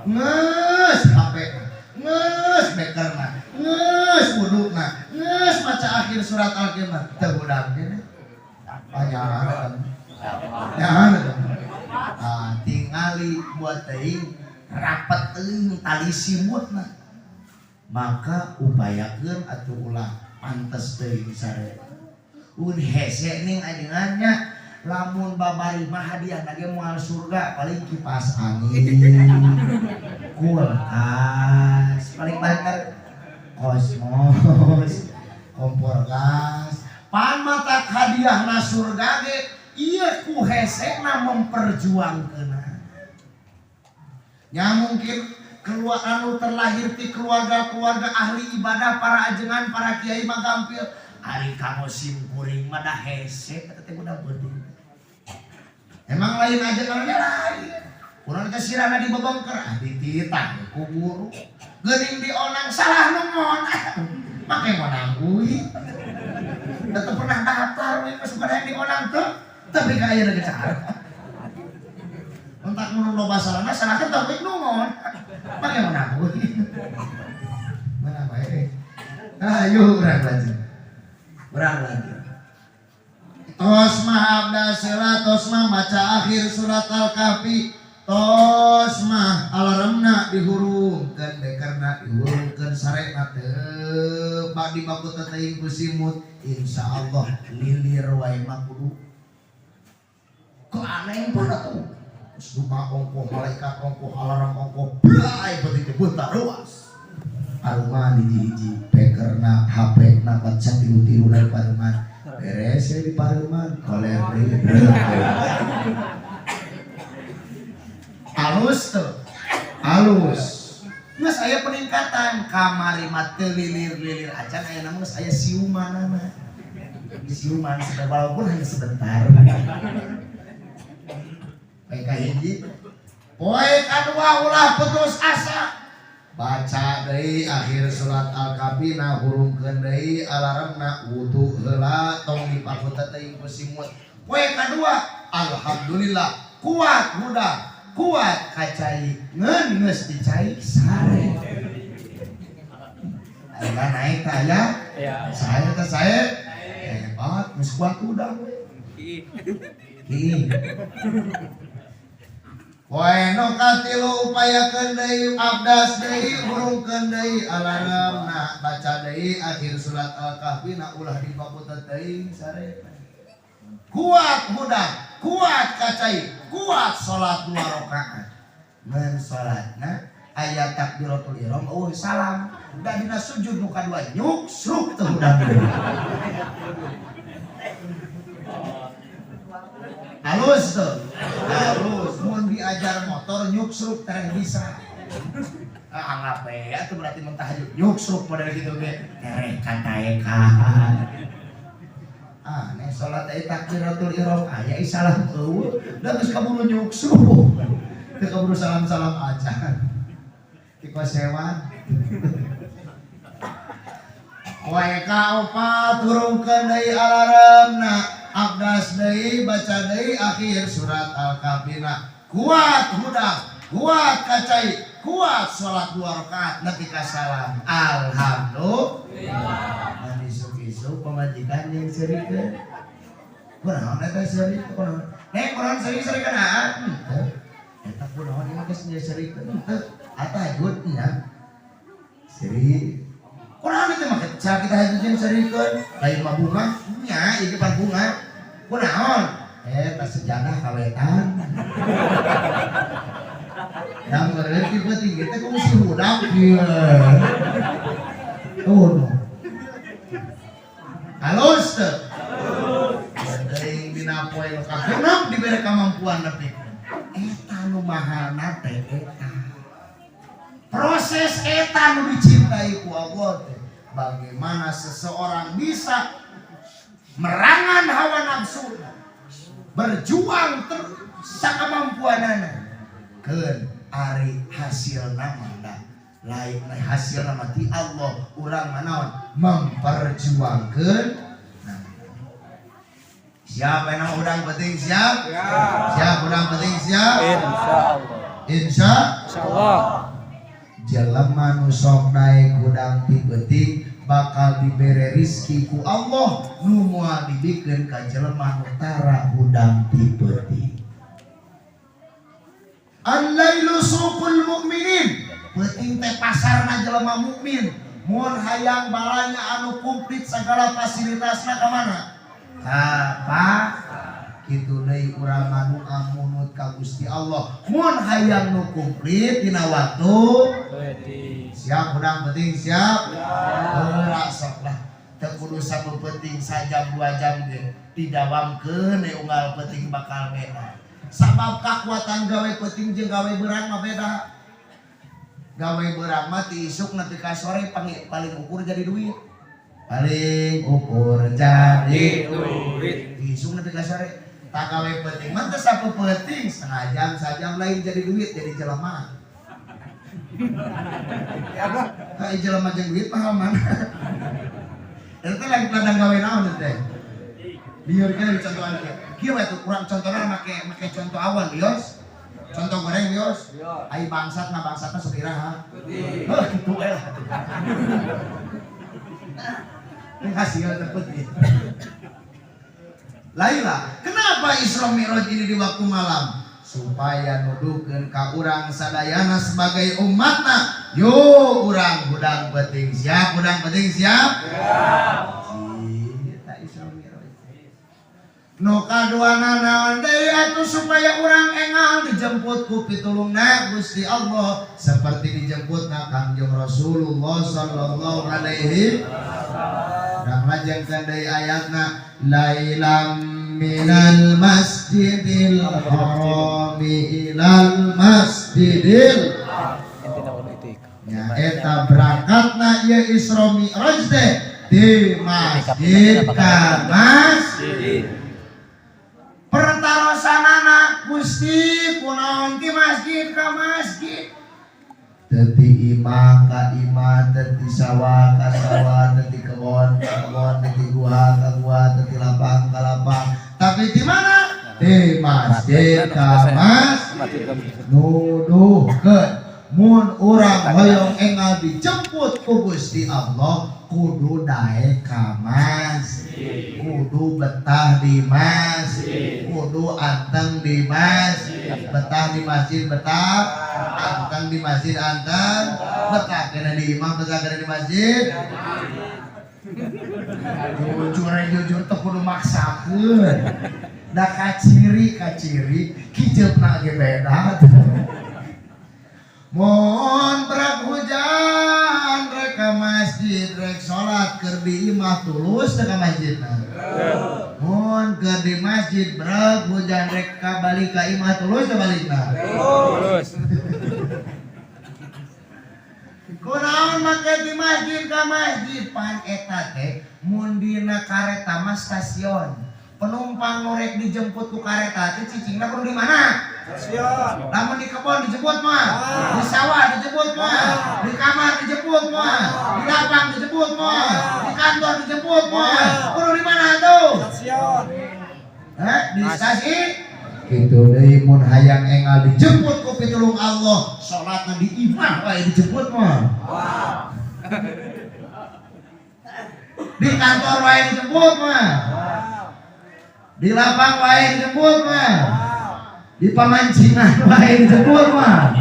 Nges HP, nges bekerna, nges wuduna, nges maca akhir surat Al-Qiyamah, teu hudang kene. Ah, nyahan. Nyahan. Ah, tingali buat teuing rapet teuing tali simutna. Maka upayakeun atuh, ulah pantes teuing sare. Un hese ning ajengannya lamun babari mah hadiah ge moal surga, paling kipas angin, kulkas, paling banter kosmos, kompor gas. Pan matak hadiahna surga ge ieu ku hesena memperjuangkeunna. Nya mungkin keluar anu terlahir ti keluarga-keluarga ahli ibadah, para ajengan, para kiai mah gampil. Ari kanggo sim kuring mah da hese eta teh budak beuting. Emang lain ajengannya lain. Urang teh sirahna dibebengker, ah dititah ku guru. Geuning dionang salah nu ngonang. Make ngonang uih. Da teu pernah daftar we geus pada yang dionang teh. Tapi ka ayeuna ge cara. Entak mun loba salahna salahkeun tapi nu ngon. Make ngonang uih. Mana bae. Ayo urang lanjut. Urang lanjut. Tos mah abdas heula, tos mah maca akhir surat Al-Kahfi. Tos mah alarmna dihurungkeun, bekerna dihurungkeun, sarena teu badi baku teuing ku simut. Insyaallah lilir wae mah kudu keaneh pada tuh. Terus duka ongkoh malaikat ongkoh alarm ongkoh blay penting teh bentar ruas. Aruman hiji-hiji bekerna HP na WhatsApp tilu-tilu dari paruman. Beres ya di paruman koler deui. Halus tuh, halus. Geus aya peningkatan kamari mah teu lilir-lilir acan, aya nama geus aya siumanana. Siuman walaupun hanya sebentar. Poe kahiji, poe kadua ulah putus asa. Baca deui akhir surat Al-Kahfi na hurungkeun deui alarmna, wudu heula tong dipakuta teuing ku simut. Poe kadua alhamdulillah kuat hudang, kuat kacai ngeun geus dicai sare. Aya naik teh aya? Ya. Saya teh saya hebat geus kuat hudang we. Hi. Poe nu katilu upayakeun deui abdas deui hurungkeun deui alarmna baca deui akhir surat Al-Kahfi na ulah dibakuta teuing sare. Kuat hudang, kuat kacai, kuat salat 2 rakaat. Mun salatna aya takbiratul ihram eueuh salam. Da dina sujud nu kadua nyuksruk teu hudang deui. Halus tuh, halus. Mun diajar motor nyuksruk tereh bisa. Ah, anggap we atuh berarti mun tahajud nyuksruk model gitu ge tereh kataekan. Ah, nih salat aya takbiratul ihram aya salam eueuh, da geus kaburu nyuksruk. Teu kaburu salam-salam acan. Ti kosewan. Poe kaopat hurungkeun deui alarmna. Abdas deui baca deui akhir surat Al-Kahfi na. Kuat hudang, kuat kacai, kuat salat 2 rakaat nepi ka salam. Alhamdulillah. Nah isuk-isuk pamajikan jeung seurikeun. Kunaon eta seurik kunaon? Nek kunaon seurik-seurikeun ah? Henteu. Eta kunaon ieu geus nyeurikeun henteu. Atahajud nya. Seurik. Kunaon itu mah cara kita hajud jeung seurikeun? Lain mah bunga nya, ieu pan bunga. Kunaon? Eta sejadah kawetan. Yang meureun ti peuting teh kungsi hudang ieu. Tuh. Halus teu? Teuing dina poe nu kagenep dibere kamampuan nepi. Eta nu mahalna teh eta. Proses eta nu dicintai ku Allah teh. Bagaimana seseorang bisa merangan hawa nafsu, berjuang terus sakamampuanana. Keun ari hasilna mah da lain hasilna mah ti Allah, urang mah naon memperjuangkeun. Siap enak udang penting siap? Siap. Siap udang penting siap? Insyaallah. Insya Insyaallah. Jelema nu sok naik hudang ti peuting bakal dibere rizki ku Allah nu moal dibikeun ka jelema nu tara hudang ti peuting. Al-lailu suqul mukminin. Peuting teh pasarna jelema mukmin. Mun hayang balanya anu komplit segala fasilitasna ka mana? Ka pasar. Kitu deui urang ngadua munut ka Gusti Allah. Mun hayang nu komplit dina waktu Penting. Siap hudang penting siap? Heula sok lah. Teu kudu sapepenting sajam 2 jam ge didawamkeun we unggal penting bakal beda. Sabab kakuatan gawe penting jeung gawe beurang mah beda. Gawe beurang mah ti isuk nepi ka sore paling ukur jadi duit. Paling ukur jadi duit. Ti isuk nepi ka sore. Tak gawe peuting mah teu sapeupeting, setengah jam sajam lain jadi duit, jadi jelema. Ka jelema jeung duit mahal mana? Eta teh lagi ladang gawe naon teh? Lieur kan contohan kieu. Kieu we tuh kurang contohna make contoh awan bios. Contoh goreng bios. Ai bangsat na bangsatna sok iraha. Heuh kitu we lah. Ini hasil teh peuting. Laila, kenapa Isra Mi'raj ini di waktu malam? Supaya nuduhkeun ka urang sadayana sebagai umatna. Yo urang hudang peuting siap, hudang peuting siap? Siap. Eta Isra Mi'raj. Nu kaduana naon deui atuh supaya urang engal dijemput ku pitulungna Gusti Allah seperti dijemputna Kangjeng Rasulullah sallallahu alaihi wasallam. Dan lajengkeun deui ayatna lailam minal masjidil harami ilal masjidil nya eta berangkatna ieu Isra Mi'raj teh di masjid ka masjid. Pertarosanana Gusti kunaon ti masjid ka masjid? Teu ti imah ka imah, teu ti sawah ka sawah, teu ti kebon ka kebon, teu ti gua ka gua, teu ti lapang ka lapang. Tapi di mana? Di masjid ka masjid. Nuduhkeun mun urang hoyong engal dijemput ku Gusti Allah kudu daek ka masjid, kudu betah di masjid, kudu anteng di masjid, betah di masjid betah, anteng di masjid anteng, betah kena di imam, betah kena di masjid. Jujur jujur teh kudu maksakeun. Da kaciri kaciri kijeupna ge beda. Mun berak hujan rek ka masjid rek salat keur di imah tulus teh ka masjidna. Mun keur di masjid berak hujan rek ka balik ka imah tulus teh balikna. Tulus. Kunaon make di masjid ka masjid pan eta teh mun dina kareta mah stasiun. Penumpang nu rek dijemput ku kareta teh cicingna kudu di mana? Stasiun. Lamun di kebon dijemput mah, di sawah dijemput mah, di kamar dijemput mah, di lapang dijemput mah, di kantor dijemput mah. Kudu di mana tuh? Stasiun. Hah? Di stasiun. Kitu deui mun hayang engal dijemput ku pitulung Allah, salatna di imah wae dijemput mah. Di kantor wae dijemput mah. Di lapang wae dijemput mah. Di pamancingan wae dijemput mah.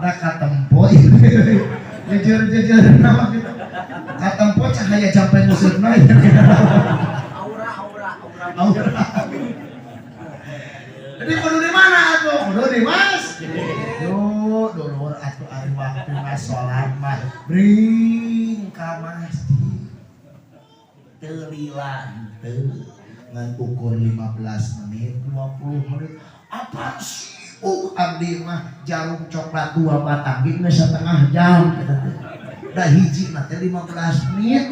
Da katempo ieu. Jujur-jujur nama kita. Katempo cahaya jampe musuhna. Aura aura aura. Aura. Jadi kudu di mana atuh? Kudu di masjid. Yo, dulur atuh ari waktuna salat mah bring ka masjid. Teu lila henteu. Ngan ukur 15 menit, 20 menit. Apa sibuk abdi mah jarum coklat 2 batang ge geus setengah jam eta teh. Da hiji mah teh 15 menit.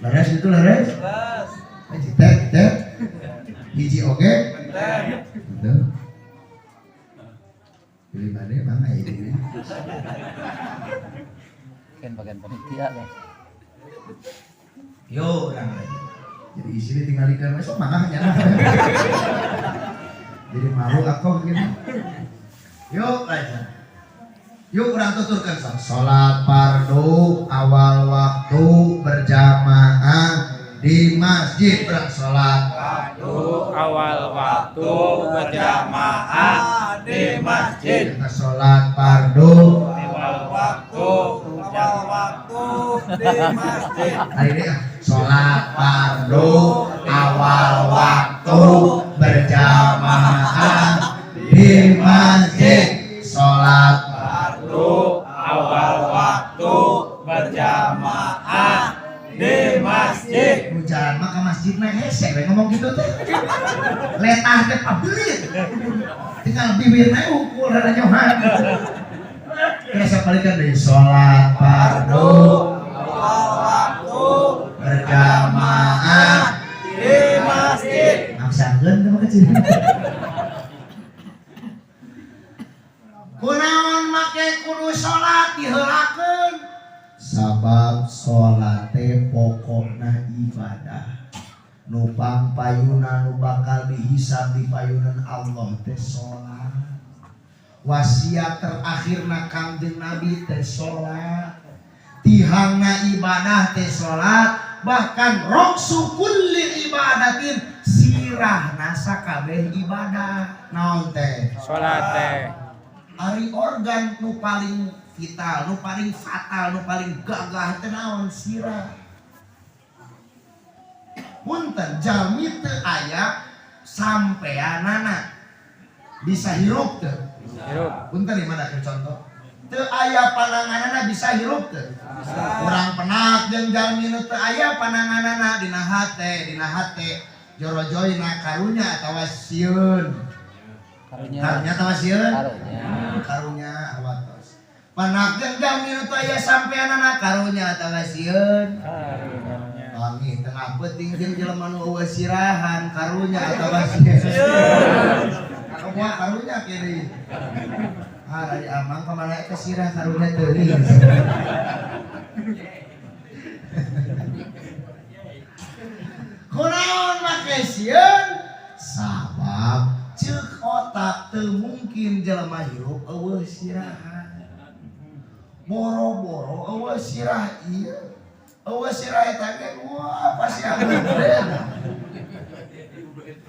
Leres itu leres? Leres. Hiji teh teh. Hiji oge? Teh. Gitu. Pilih mana bang ini? Kan bagian panitia lah. Yo orang lagi. Jadi isinya tinggal ikan besok mangga nyana. Jadi malu aku gitu. Yuk aja. Yuk urang tuturkan sok. Salat fardu awal waktu berjamaah di masjid urang salat fardu awal waktu berjamaah di masjid. Kita salat fardu awal waktu awal waktu di masjid. Hari ini salat fardu awal waktu berjamaah di masjid. Salat fardu awal waktu berjamaah di masjid. Nu jalan mah ka masjid mah hese we ngomong gitu teh. Letah teh pabelit. Tinggal bibirna ukur rada nyohan. Kira Sok balikan deui salat fardu awal waktu berjamaah di masjid. Maksakeun teh mah kecil. Kunaon make kudu salat diheulakeun? Sabab salat teh pokokna ibadah. Nu pangpayuna nu bakal dihisab di payunan Allah teh salat. Wasiat terakhirna Kangjeng Nabi teh salat. Tihangna ibadah teh salat, bahkan roksu kulli ibadatin sirahna sakabeh ibadah. Naon teh? Salat teh. Ari organ nu paling vital, nu paling fatal, nu paling gagah teh naon? Sirah. Punten jalmi teu aya sampeanana bisa hirup teu? Hirup. Punten ieu mah contoh. Teu aya pananganana bisa hirup teu? Urang penak jeung jalmi nu teu aya pananganana dina hate jorojoyna karunya atawa sieun. Karunya. Karunya atawa sieun? Karunya. Karunya awatos. Penak jeung jalmi nu teu aya sampeanana karunya atawa sieun. Karunya. Wangi tengah peuting jeung jelema nu eueuh sirahan karunya atawa sieun. Kamu karunya kiri. Ah, dari amang kemana eta sirah karunya teuing. Kunaon make sieun? Sabab ceuk otak teu mungkin jelema hirup eueuh sirahan. Boro-boro eueuh sirah ieu. Eueuh sirah eta ge wah pasti gede.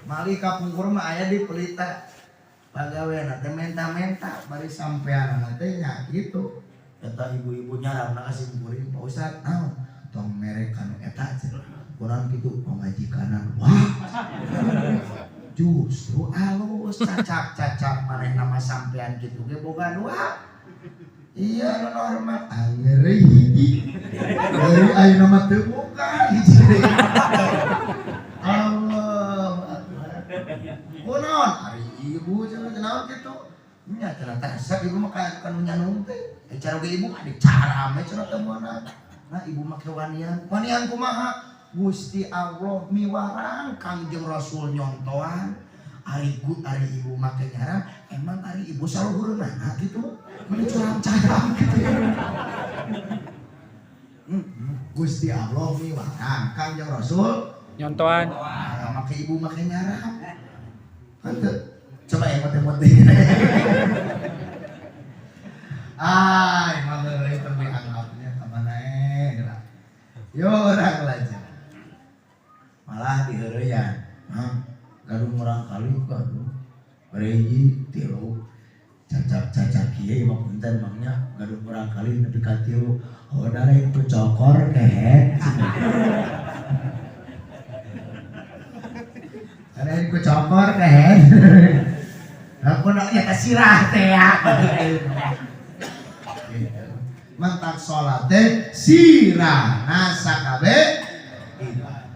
Mali kapungkur mah aya di pelita. Pagaweana teh menta-menta bari sampeanana teh nya kitu. Eta ibu-ibu nyaramna ka simkuring Pak Ustad, naon? Tong mere kanu eta cenah. Kunaon kitu pamajikanan. Wah. Justru alus cacak-cacak manehna mah sampean kitu ge boga dua. Iya nu normal angeur hiji. Dari ayeuna mah teu boga hiji deui. Allah Akbar. Kunaon ari ibu cenah naon kitu? Nya cenah teh resep ibu mah kanu nyanung teh. Cara ge ibu mah dicarame cenah teh moal. Nah ibu mah kewanian. Wanian kumaha? Gusti Allah miwarang Kangjeng Rasul nyontoan. Ari ari ibu make nyaram emang ari ibu saluhureunana kitu. Meuni curang-carang kitu. Gusti Allah miwarang Kangjeng Rasul nyontoan. Nah, make ibu make nyaram. Henteu. Coba emot-emot deui. Ay, mah heureuy teu dianggapnya ka mana geura. Yo urang lajeng. Malah diheureyan. Hah, gaduh murang kali gaduh. Bari hiji tilu. Cacak-cacak kieu mah punten mangnya gaduh murang kali nepi ka tilu. Hoda lain ku cokor kehe. Lain ku cokor kehe. Aku nak nyata sirah teh ya. Mentak sholat teh sirah nasakabe ibadah.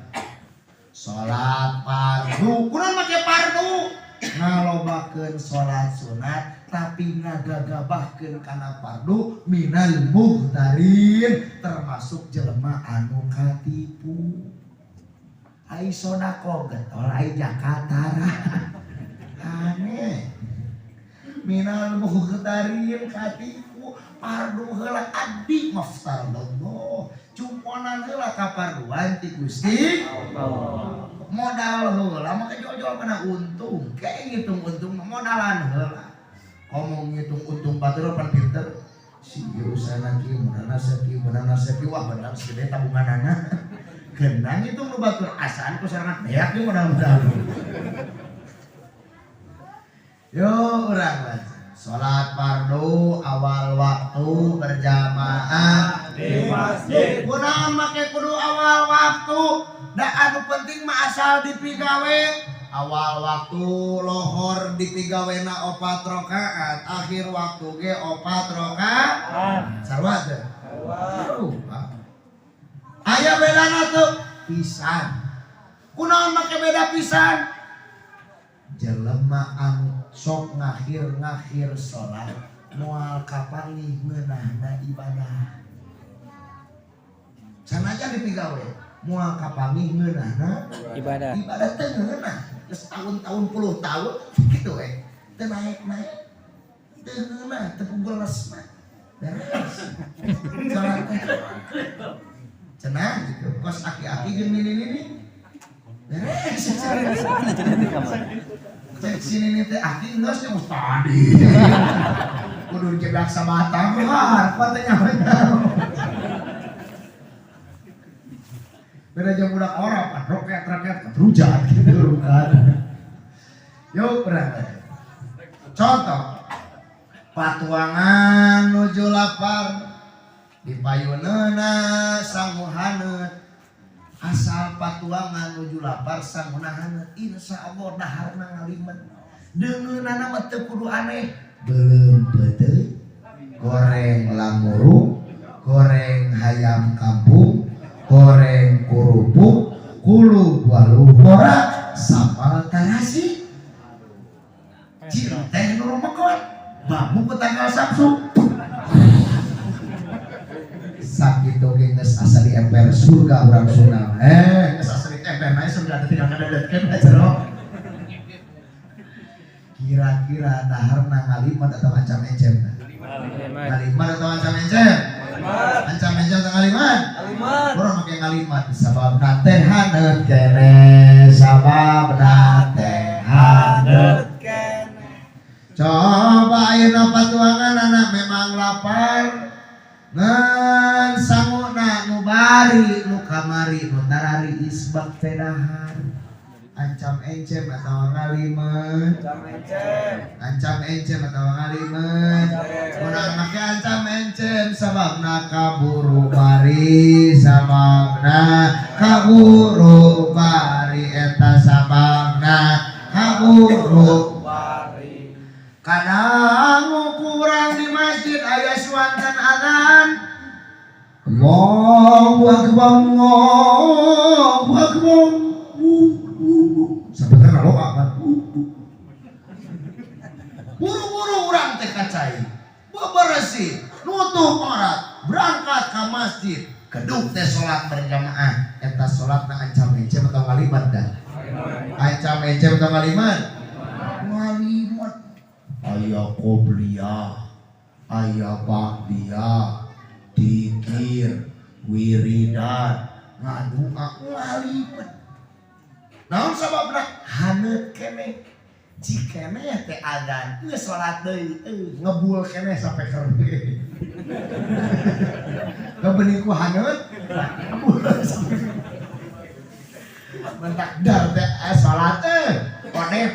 Sholat fardu, kunaon make fardu? Ngalobakeun sholat sunat tapi ngagagabahkeun kana fardu minal muhtarin termasuk jelema anu katipu. Ai sodako getol ai zakat tara. Aneh. Minal muhtarin katipu fardu heula adi maftarallah. Cumponan heula ka farduan ti Gusti Allah. Modal heula maka jual-jual kana untung. Kayak ngitung untung modalan heula. Komo ngitung untung batur pan pinter. Si ieu usahana kieu modalna sakieu modalna sakieu wah bener segede tabunganana. Genang ngitung nu batur asaan ku sarangan beak jeung modal-modal. Yo urang lajeng. Salat fardu awal waktu berjamaah di masjid. Kunaon make kudu awal waktu? Da anu penting mah asal dipigawe. Awal waktu lohor dipigawena 4 rakaat, akhir waktu ge 4 rakaat. Sarua teu? Sarua. Aya bedana teu? Pisan. Kunaon make beda pisan? Jelema anu sok ngakhir-ngakhir salat Moal kapanggih ngeunahna ibadah. Sanajan dipigawe moal kapanggih ngeunahna ibadah. Ibadah teh ngeunah. Geus tahun-tahun puluh tahun kitu we. Teu naek-naek. Teu ngeunah, teu pugules mah. Beres. Salat teh. Cenah gitu. Kos aki-aki jeung nini-nini. Beres. Sana cenah teh kamar. Cek sini nih teh aki geus nya tadi. Kudu dicedak sabatang mah, kuat teh nyaho. Beda jeung budak orang kan roket-roket rujat gitu kan. Yuk berangkat. Contoh patuangan nuju lapar di payuneuna sangu haneut. Asal patuangan nuju lapar sanguna haneut, insyaallah daharna ngalimet. Deungeunana mah teu kudu aneh. Beuleum peuteuy, goreng lamuru, goreng hayam kampung, goreng kerupuk, kulu walu borak, sambal tarasi. Cinteh nu rumekot, bambu petanggal samsu. Sakitu ge geus asa di emper surga urang Sunda. Geus asa di emper nae surga teh tinggal ngadadetkeun ka jero. Kira-kira daharna ngalimat atau ancam encem? Ngalimat atau ancam encem? Ancam encem atau ngalimat? Ngalimat. Urang make ngalimat sababna teh haneut kene, sababna teh haneut kene. Coba ayeuna patuangan anak memang lapar. Ngan sanguna nu bari nu kamari nu tarari isbak teh dahar. Ancam encem atau ngalimet? Ancam encem. Ancam encem atau ngalimet? Urang make ancam encem sababna kaburu bari, sababna kaburu bari eta sababna kaburu bari. Kadang kurang di masjid aya suanten adzan. Allahu akbar, Allahu akbar. Sabenerna loba kan. Buru-buru urang teh kacai. Bebersih, nutup aurat, berangkat ka masjid. Keduk teh salat berjamaah. Eta salatna ancam encem atau ngalimat dah? Ancam encem atau ngalimat? Ngalimat. Aya qobliyah, aya ba'diyah, dikir, wiridan, ngadua, ngalimat. Naon sababna? Haneut keneh. Cikene teh adzan, geus salat deui, ngebul keneh sampai keur. Kebening ku haneut, ngebul sampai. Mentak dar teh salat kodep.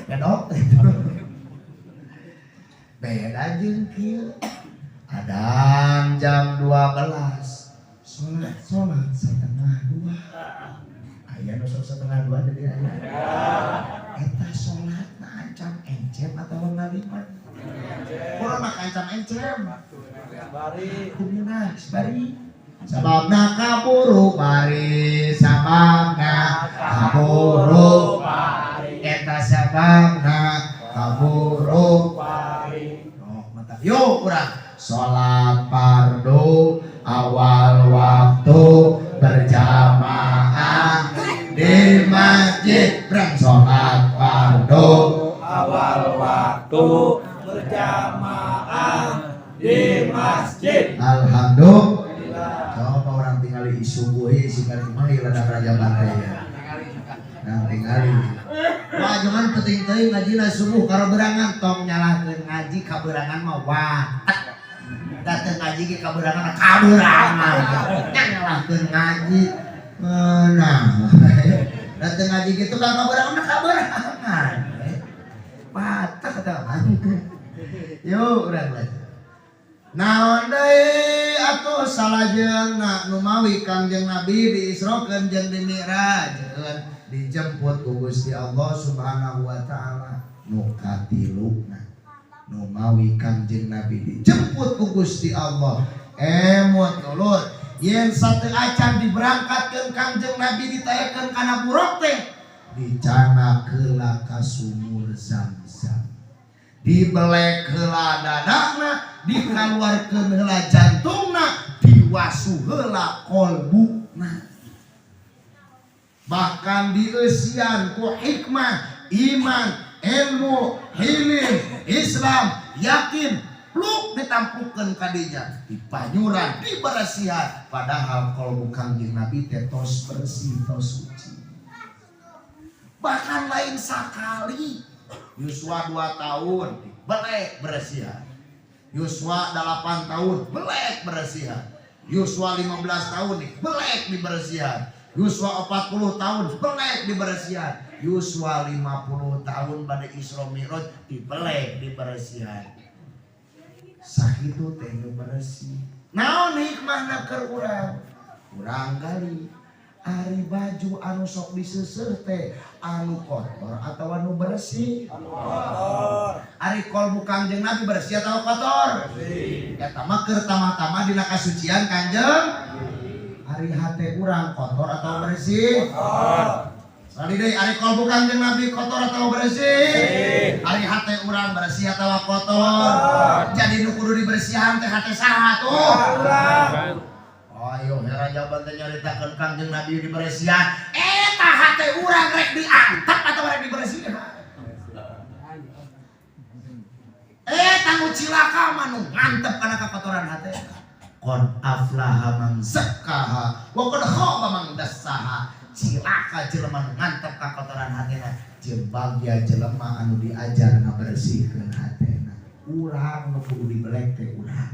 Bedok. Beda jeung kieu. Adzan jam 12. Salat 1:30. Aya nu 1:30 jadi aya. Eta salatna ancam encem atawa ngalimat? Urang mah ancam encem. Bari. Kumaha bari? Sababna kaburu bari, sababna kaburu bari. Eta sababna kaburu bari. Oh, mantap. Yuk urang salat fardu awal waktu berjamaah di masjid. Berang salat fardu awal waktu berjamaah di masjid. Alhamdulillah. Coba orang tinggali isubuhi singkat mah ladang raja bantai ya. Nah tinggali. Wah jangan penting teuing ngajina subuh kaberangan tong nyalahkeun ngaji kaberangan mah watak. Dateng ngaji ge kaberangan kaberangan. Nyalahkeun ngaji. Nah, dateng ngaji gitu kan kaberangan kaberangan. Patah kata mah. Yuk urang lagi. Naon deui atuh salajengna nu mawi Kangjeng Nabi diisrokeun jeung dimi'rajkeun dijemput ku Gusti Allah Subhanahu wa taala nu katiluna. Nu mawi Kangjeng Nabi dijemput ku Gusti Allah. Emut dulur yen sateu acan diberangkatkeun Kangjeng Nabi ditayakeun kana buruk teh dicana keula ka sumur Zamzam. Dibelek heula dadana, dikaluarkeun heula jantungna, diwasuh heula kolbuna. Bahkan dieusian ku hikmah, iman, ilmu, hilim, Islam, yakin, pluk ditampukkeun ka dinya, dipanyuran, diberesihan, padahal kolbu Kangjeng Nabi teh tos bersih, tos suci. Bahkan lain sakali, yuswa 2 tahun belek beresihan, yuswa 8 tahun belek beresihan, yuswa 15 tahun nih belek diberesihan, yuswa 40 tahun belek diberesihan, yuswa 50 tahun pada Isra Mi'raj dibelek diberesihan. Sakitu teh nu bersih. Naon hikmahna keur urang? Urang gali ari baju anu sok diseuseuh teh anu kotor atau anu bersih? Anu kotor. Ari kolbu Kangjeng Nabi bersih atau kotor? Bersih. Eta mah keur tama-tama dina kasucian Kangjeng. Ari hate urang kotor atau bersih? Kotor. Sekali deui, ari kolbu Kangjeng Nabi kotor atau bersih? Bersih. Ari hate urang bersih atau kotor? Kotor. Jadi nu kudu dibersihan teh hate saha tuh? Urang. Ayo hera jawaban teh nyaritakeun Kangjeng Nabi dibersihan. Eta hate urang rek diantep atau rek dibersihan? Eta nu cilaka mah nu ngantep kana kakotoran hate. Qad aflaha man zakkaha wa qad khaba man dassaha. Cilaka jelema nu ngantep kakotoran hatena, jeung bagya jelema anu diajar ngabersihkeun hatena. Urang nu kudu dibelek teh urang.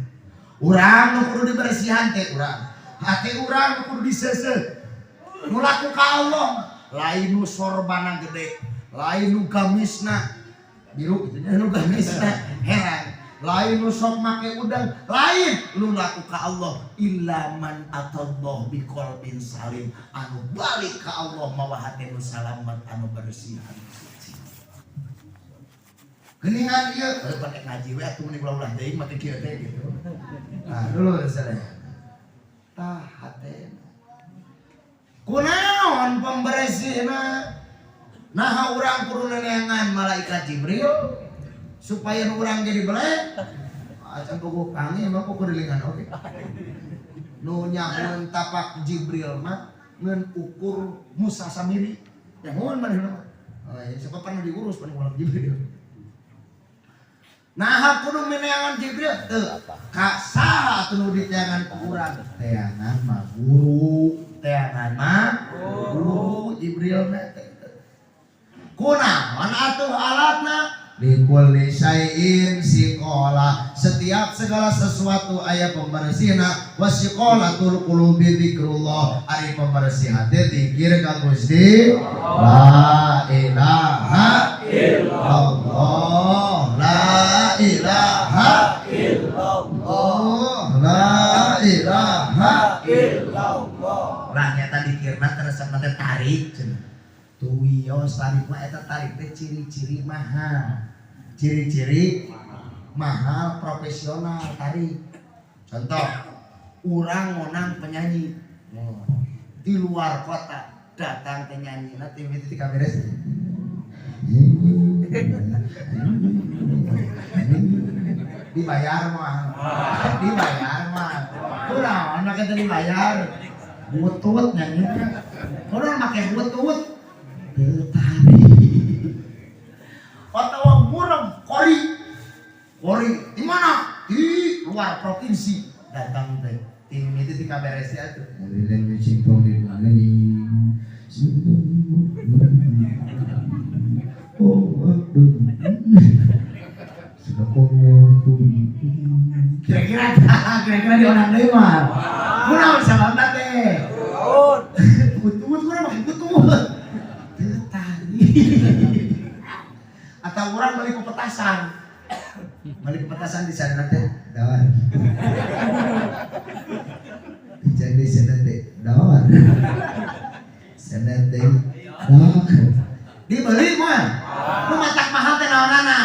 Urang nu kudu dibersihan teh urang. Hate urang nu kudu diseuseuh. Nu laku ka Allah, lain nu sorbana gede, lain nu gamisna biru gitu nya, nu gamisna herang, lain nu sok make udang, lain nu laku ka Allah illa man atallah biqalbin salim, anu balik ka Allah mawa hate nu salamet, anu bersih, anu suci. Geuningan ieu, heuh pake ngaji we atuh meni ulah-ulah teuing make kieu teh gitu. Nah, dulu sadaya. Tah hatena. Kunaon pemberesihna? Naha urang kudu neneangan malaikat Jibril supaya nu urang jadi belek. Acan puguh pangi mah kukulilingan oge. Nu nyahoeun tapak Jibril mah ngeun ukur Musa Samiri. Nyahoeun manehna mah. Oh, ya, siapa pernah diurus pada malaikat Jibril. Naha kudu meneangan Jibril teu ka saha atuh nu diteangan ku urang? Teangan mah guru, teangan mah guru Jibril na teh. Kunaon atuh alatna? Likulli syai'in siqala, setiap segala sesuatu aya pembersihna. Wasiqalatul qulubi dzikrullah, ari pembersih hati zikir ka Gusti. La ilaha illallah, la ilaha illallah, la ilaha illallah. Lah nyata dikirna teresep teh tarik cenah. Tuwios tarik mah eta tarik teh ciri-ciri mahal. Ciri-ciri mahal profesional tarik. Contoh, urang ngonang penyanyi di luar kota datang penyanyi nanti mimiti ti kaberes. Dibayar mah. Dibayar mah. Kunaon make teu dibayar? Butut nyanyi. Kunaon make butut? Teu tarik. Atawa murem kori. Kori di mana? Di luar provinsi datang teh. Tim itu di kaberes atuh. Kira-kira kira-kira di orang deui mah. Kunaon sababna teh? Butut kunaon make butut. Teu tarik. Atau orang beli petasan. Beli petasan di sana teh dawar. Jadi sana teh dawar. Sana teh dawar. Dibeli mah. Nu matak mahal teh naonana?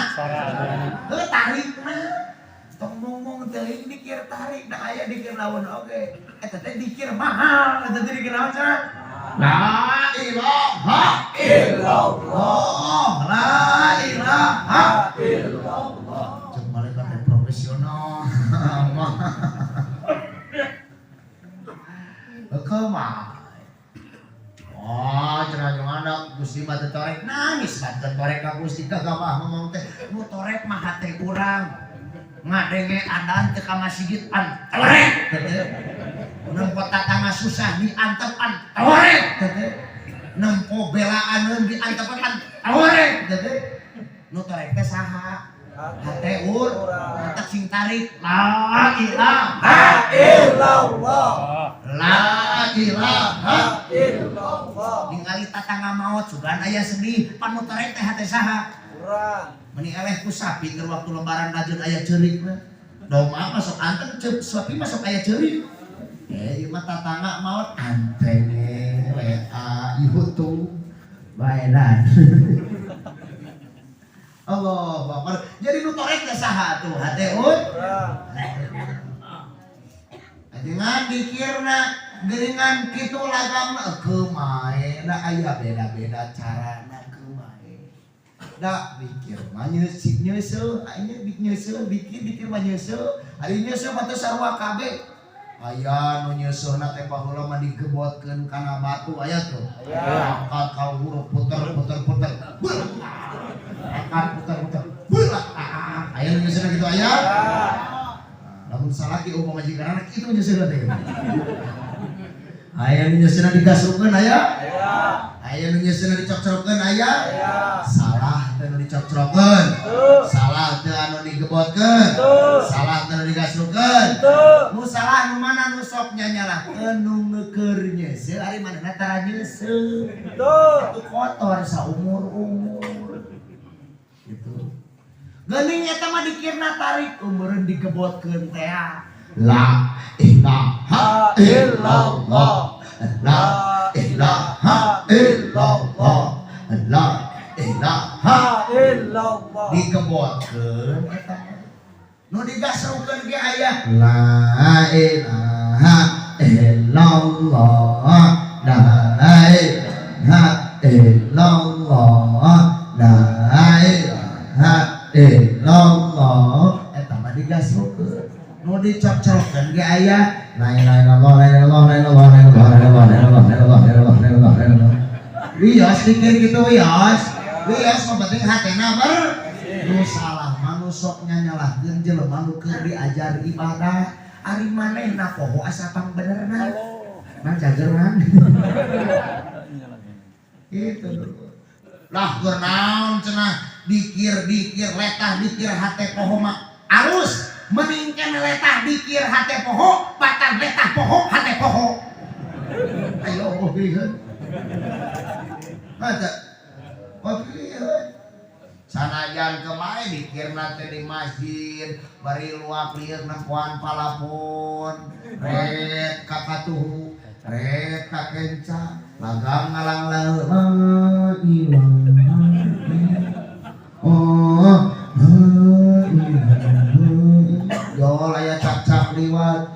Heuh tarik mah. Tong ngomong teuing dikir tarik da aya dikir naon oge. Eta teh dikir mahal, eta teh dikir naon cenah? La ilaha illallah. La ilaha illallah. Kumaha? Oh, cenah jeung anak Gusti mah teu torek nangis banten torek ka Gusti gagabah ngomong teh nu torek mah hate urang. Ngadenge adan teu ka masjid pan torek teh. Nempo tatangga susah diantepan torek teh. Nempo belaaneun diantepan pan torek teh. Nu torek teh saha? Hate urang. Matak sing tarik la ilaha Illallah. La ilaha Illallah. Ningali tatangga maot sugan aya sedih pan nu torek teh hate saha? Urang. Meni eleh ku sapi keur waktu lebaran rajin aya ceurik mah. Domba masuk anteng ceup sapi masuk aya ceurik. Eh ieu mah tatangga maot anteng WA YouTube baedan. Allahu Akbar. Jadi nu torek teh saha tuh hate Urang. Ajengan dikirna geuningan kitu lagamna kumaha da aya beda-beda carana kumaha. Da mikir mah nyeuseuh nyeuseuh aya nyeuseuh dikir dikir mah nyeuseuh ari nyeuseuh mah teu sarua kabeh. Aya nu nyeuseuhna teh baheula mah digebotkeun kana batu aya tuh. Aya. Angkat ka luhur puter puter puter. Beuh. Angkat puter puter. Beuh. Aya nu nyeuseuhna kitu aya? Lamun salaki eueuh pamajikan anak kitu nyeuseuhna teh. Aya nu nyeuseuhna digasrukkeun aya? Aya. Aya nu nyeuseuhna dicocrokeun aya? Aya. Salah teh nu dicocrokeun. Tuh. Salah teh anu digebotkeun. Tuh. Salah teh anu digasrukkeun. Tuh. Nu salah nu mana nu sok nyanyalahkeun nu ngeukeur nyeuseuh ari manehna tara nyeuseuh. Tuh. Itu kotor saumur-umur. Gitu. Geuning eta mah dikirna tarik umeureun digebotkeun teh. La ilaha illallah. La ilaha illallah. La ilaha Illallah. digebotkeun eta mah. Nu digasrukkeun ge aya la ilaha illallah. La ilaha illallah. La ilaha illallah. Eta mah digasrukkeun. Nu dicocrokeun ge aya la ilaha illallah la ilaha illallah la ilaha illallah la ilaha illallah la ilaha illallah la ilaha illallah. Wios dikir kitu wios. Wios mah penting hatena ber. Nu salah mah nu sok nyanyalahkeun jelema nu keur diajar ibadah. Ari manehna poho asa pangbenerna. Mang cager mang. Gitu. Lah keur naon cenah dikir-dikir letah dikir hate poho mah alus mending keneh letah dikir hate poho batan letah poho hate poho. Ayo oh pilihkeun. Ada. Oh pilihkeun. Sanajan kemae dikirna teh di masjid bari luak lieur nempoan palapun ret kakatuhu ret kakenca lagang ngalang la ilaha oh la ilaha jol aya cak-cak liwat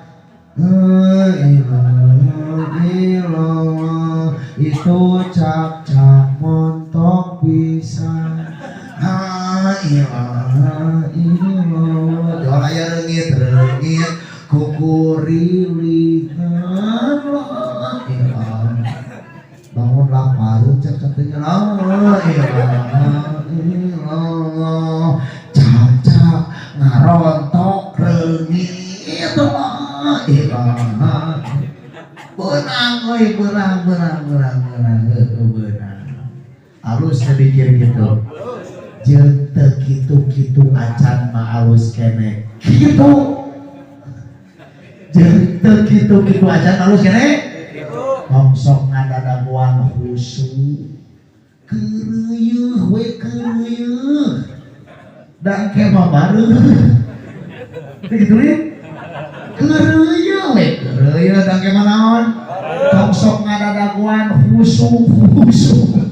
la ilaha illallah itu cak-cak montok pisan la ilaha illallah jol aya reungit-reungit kukurilihan la ilaha bangunlah paru cak-cak teh la ilaha illallah cak-cak ngarontok reungit la ilaha beunang euy beunang beunang beunang beunang heueuh beunang alus teh dikir kitu jeung teu kitu-kitu acan mah alus keneh kitu jeung teu kitu-kitu acan alus keneh tong sok ngadadagoan khusyuk keureuyeung we keureuyeung da engke mah bareuh teu kitu nih keureuyeung we keureuyeung da engke mah naon tong sok ngadadagoan khusyuk khusyuk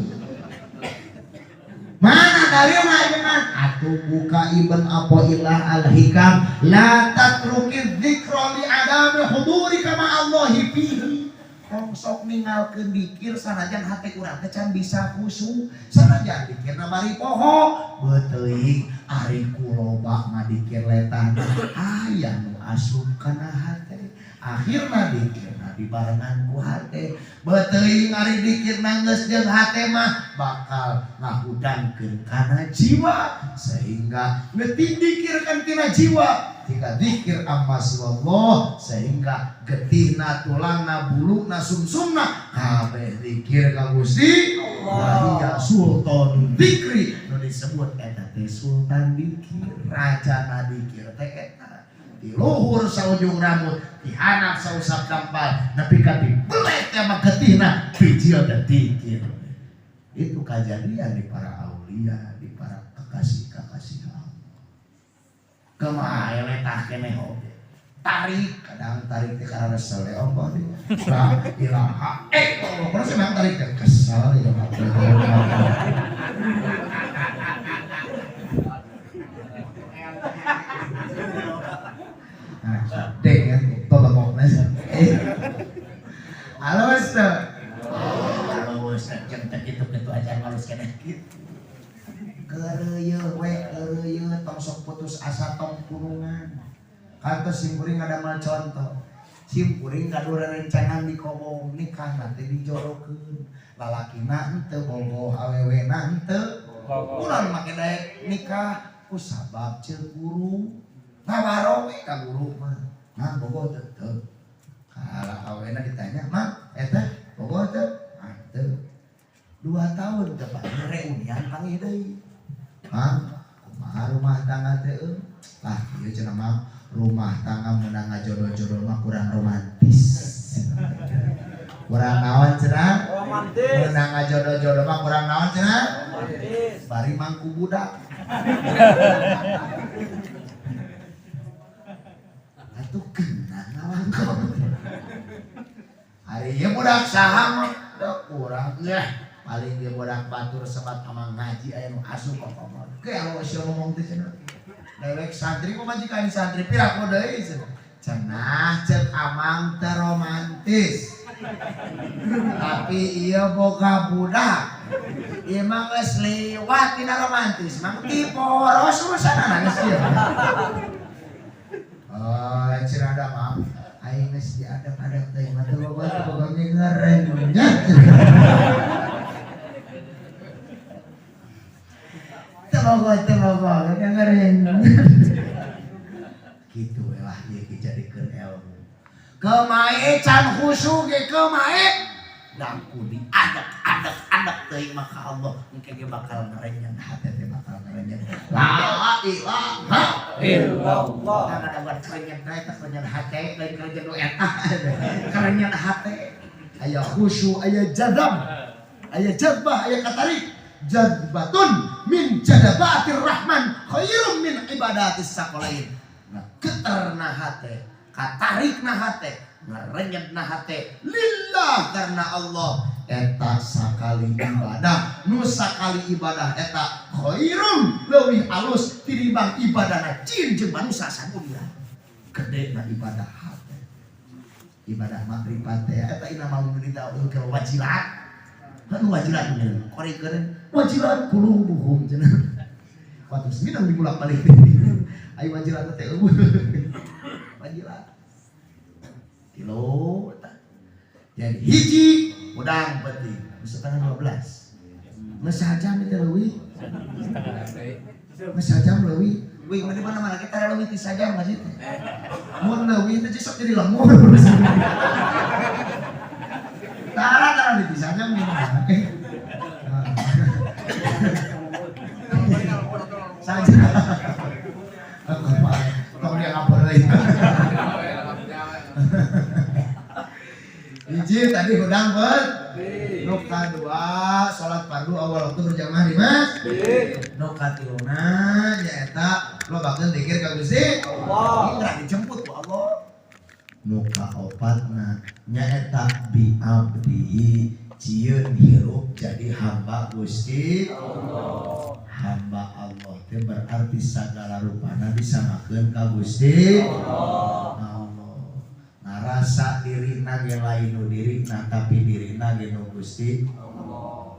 mana dalilna ajengan atuh buka Ibn Athaillah Al-Hikam la tatruki dzikra li adami hudurika ma'allahi fihi tong sok ninggalkeun dikir sanajan hate urang teh can bisa khusyuk sanajan dikirna bari poho beuteung ari kuloba ngadikir letahna aya nu asup kana hate akhirna dikirna dibarengan ku hate. Beteuing ari dikir geus jeung hate mah bakal ngahudangkeun kana jiwa sehingga getih dikirkan tina jiwa jika dikir amma siwallah sehingga getihna tulangna buluna sumsumna kabeh dikir ka Gusti Allah. Sultan dikri nu disebut eta teh sultan dikir, rajana dikir teh eta di luhur saujung rambut, di handap sausap dampal, nepi ka dibelek teh mah getihna bijil teh dikir. Itu kejadian di para aulia, di para kekasih-kekasih Allah. Kumaha letah keneh oge. Tarik kadang tarik teh karena resel ya Allah di. La ilaha illallah. Kunaon sih memang tarik teh kesel ya Allah. Nah, deng ya, tolong sih. Halus tuh. Halus jeung teh kitu-kitu aja halus keneh kitu. Keureuyeut we keureuyeut tong sok putus asa tong punungan. Kantos simkuring ngadamel contoh. Simkuring gaduh rerencangan di kobong nikah teh dijorokeun. Lalakina henteu bogoh awewena henteu. Kunaon make daek nikah ku sabab ceuk guru. Ngawaro we ka guru mah. Mah bogoh teu teu. Kala awewena ditanya, "Mah, eta bogoh teu?" Ah, teu. 2 tahun teh Pak reunian panggih deui. Mang, kumaha rumah tangga teh euy? Lah, ieu cenah mah rumah tangga meunang ngajodoh-jodoh mah kurang romantis. Kurang naon cenah? Romantis. Meunang ngajodoh-jodoh mah kurang naon cenah? Romantis. Bari mangku budak. Atuh kena ngalangkong. Ari ieu budak saha mah kurang yeh. Paling dia budak batur sebat amang ngaji aya nu asup ka kamar. Ke alo sia ngomong teh cenah. Dewek santri mah majikan santri piraku deui cenah. Cenah ceuk amang teh romantis. Tapi ieu boga budak. Ieu mah geus liwat tina romantis, mang ti poros urusanana geus ieu. Oh, cenah da mah aing geus diadep-adep teh mah teu boga teu boga ngerenyet. Teu boga dengerin. Kitu we lah ieu dijadikeun ilmu. Kemae can khusyuk ge kemae dangku diadep-adep-adep teuing mah ka Allah engke ge bakal ngerenyet hate teh bakal ngerenyet. La ilaha illallah. Tah ada kerenyet teh eta kerenyet hate lain kerenyet nu eta. Kerenyet hate aya khusyuk aya jadab aya jadbah aya katarik. Jadbatun min jadabatir rahman khairum min ibadatis sakolain. Nah, geter na hate, katarik na hate, ngerenyet na hate lillah karena Allah. Eta sakali ibadah, nu sakali ibadah eta khairum leuwih alus tinimbang ibadahna jin jeung manusia sadunya. Gede na ibadah hate. Ibadah makrifat teh eta inamal mu'minina ulul wajilat. Kan wajilat bener, korikeun wajilat qulubuhum cenah. Waktu minang dibulak-balik. Ayo wajilat teh eueuh. Wajilat. Tilu tah. Jadi hiji udang penting 11:30. Geus sajam teh leuwih. Geus sajam leuwih. Wih, di mana-mana kita leuwih ti sajam masjid teh. Mun leuwih teh sok jadi lemur. Tara di sajam di mana? Saja. Tong dia ngapor deui. Hiji tadi hudang bet. Nu kadua salat fardu awal waktu berjamaah di masjid. Nu katiluna nyaeta lobakeun zikir ka Gusti Allah. Indra dijemput ku Allah. Nu kaopatna nyaeta bi abdihi cieun hirup jadi hamba Gusti Allah. Hamba Allah teh berarti sagala rupana disamakeun ka Gusti Allah. Ngarasa dirina ge lain nu dirina tapi dirina ge nu Gusti Allah.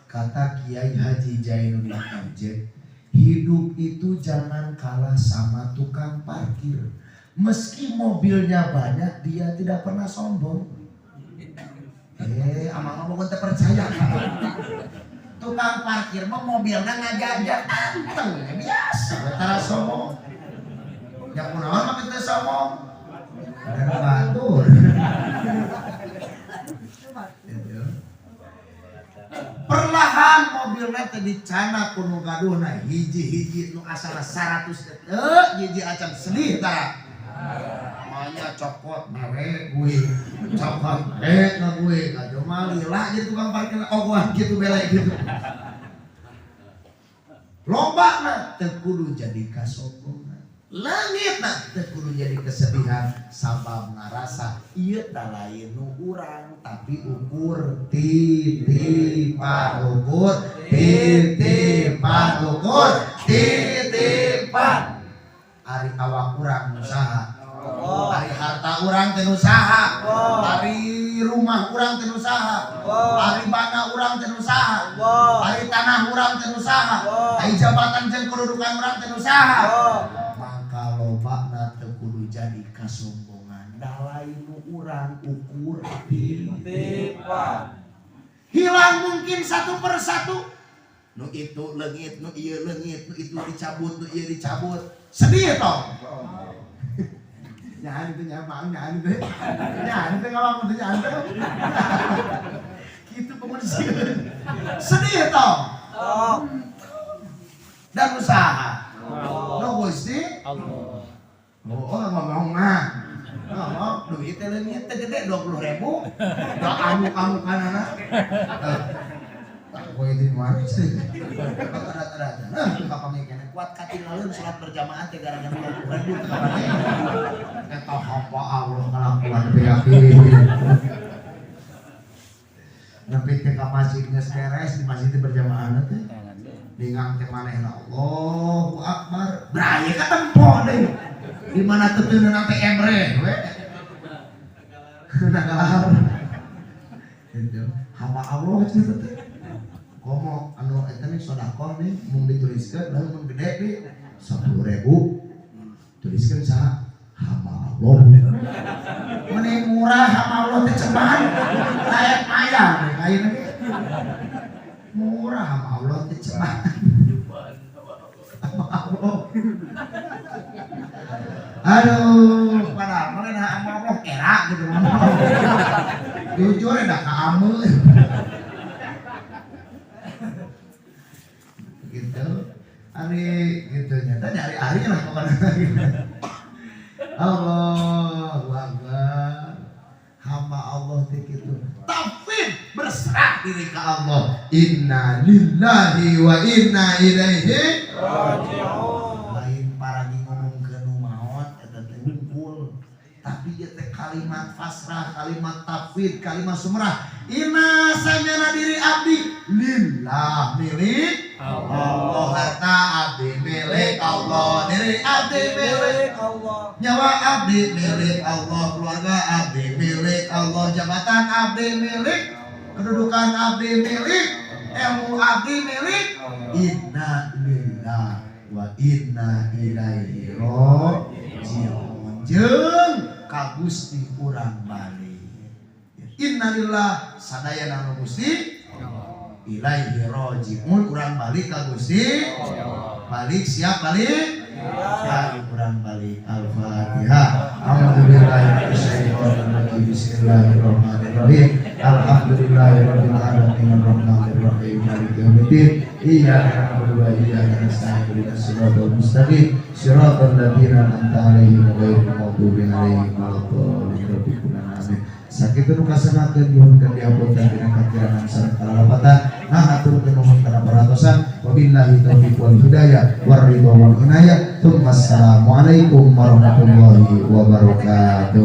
Kata Kiai Haji Jainuddin MJ, hidup itu jangan kalah sama tukang parkir. Meski mobilnya banyak, dia tidak pernah sombong. Eh, amang ngomong teu percaya. Tukang parkir mah mobilnya ngajajak anteng, biasa, tara sombong. Yang kunaon mah kita sombong. Dan batur. Gitu. Perlahan mobilnya teh dicandak ku nu gaduhna hiji-hiji, nu asalna 100 teh hiji acan, sedih tara. Makanya cokot mere gue, cokot mere na gue, ngajo mah lila jadi tukang parkir ogohan gitu bele gitu. Loba na teu kudu jadi kasombongan. Leungit na teu kudu jadi kesedihan, sabab ngarasa ieu tah lain nu urang tapi ukur titipan, ukur titipan, ukur titipan. Ari awak urang nu saha? Allah. Ari harta urang teh nu saha? Allah. Ari rumah urang teh nu saha? Allah. Ari bana urang teh nu saha? Allah. Ari tanah urang teh nu saha? Allah. Ari jabatan jeung kedudukan urang teh nu saha? Allah. Maka lobana teu kudu jadi kasombongan, da lain nu urang, ukur Titipan. Hilang mungkin satu persatu, nu itu leungit, nu ieu leungit, nu itu dicabut, nu ieu dicabut, sedih toh. Nyahan itu nyaman, nyahan itu, nyahan itu ngomong itu nyahan itu gitu pengusian, sedih toh. Oh. Dan usaha Allah. nu Gusti. Allah. Oh, ngomong mah. Ngomong duit teh leungit teh gede 20 ribu. Da amuk-amukanana. Eh, tak kowe di mana sih? Ada ada. Nah, itu kapan kuat katinggalin salat berjamaah teh gara-gara 20 ribu teh kapan. Eta hamba Allah kalakuan teh yakin. Nepi teh ka masjid geus beres di masjid teh berjamaah teh. Ningang teh manehna Allahu Akbar. Braye katempo deui. Di mana teu teu emre we. Nagalar. Gitu. Hamba Allah cenah teh. Komo anu eta nih sedekah nih mun dituliskeun lamun mun gede nih 10.000 tuliskeun saha? Hamba Allah. Meni murah hamba Allah teh ceban. Layak maya nih ayeuna ge. Murah hamba Allah teh ceban. Hamba Allah. Aduh, padahal mah lain hamba Allah era gitu ngomong. Jujur dah kamu. Gitu. Ari gitu nyata nyari ari lah pokoknya. Allahu Akbar. Hamba Allah teh kitu. Tauhid, berserah diri ke Allah. Inna lillahi wa inna ilaihi Raji'un. Lain paragi ngomong ke nu maot eta teh hungkul. Tapi ieu teh kalimat pasrah, kalimat tafwid, kalimat sumrah. Inna sanyana diri abdi lillah milik Allah, harta abdi milik Allah, diri abdi milik Milik Allah. Nyawa abdi milik Allah, keluarga abdi milik Allah, jabatan abdi milik, kedudukan abdi milik, ilmu abdi milik. Inna lillah wa inna ilaihi raji'un. Jeung ka Gusti urang balik. Innalillah sadayana nu Gusti, ilaihi raji'un urang balik ka Gusti. Balik, siap balik? Siap urang balik. Al-Fatihah. A'udzubillahi minasyaitonir rajim. Bismillahirrahmanirrahim. Alhamdulillahirabbil alamin arrahmanirrahim maliki yaumiddin. Iyyaka na'budu wa iyyaka nasta'in ihdinas siratal mustaqim siratal ladzina an'amta 'alaihim ghairil maghdubi 'alaihim waladdallin. Rabbi amin. Sakitu nu kasenakeun, nyuhunkeun dihapunten dina kakirangan sareng kalalapatan. Nah, haturkeun nuhun kana perhatosan. Wabillahi taufiq wal hidayah war ridha wal inayah. Assalamualaikum warahmatullahi wabarakatuh.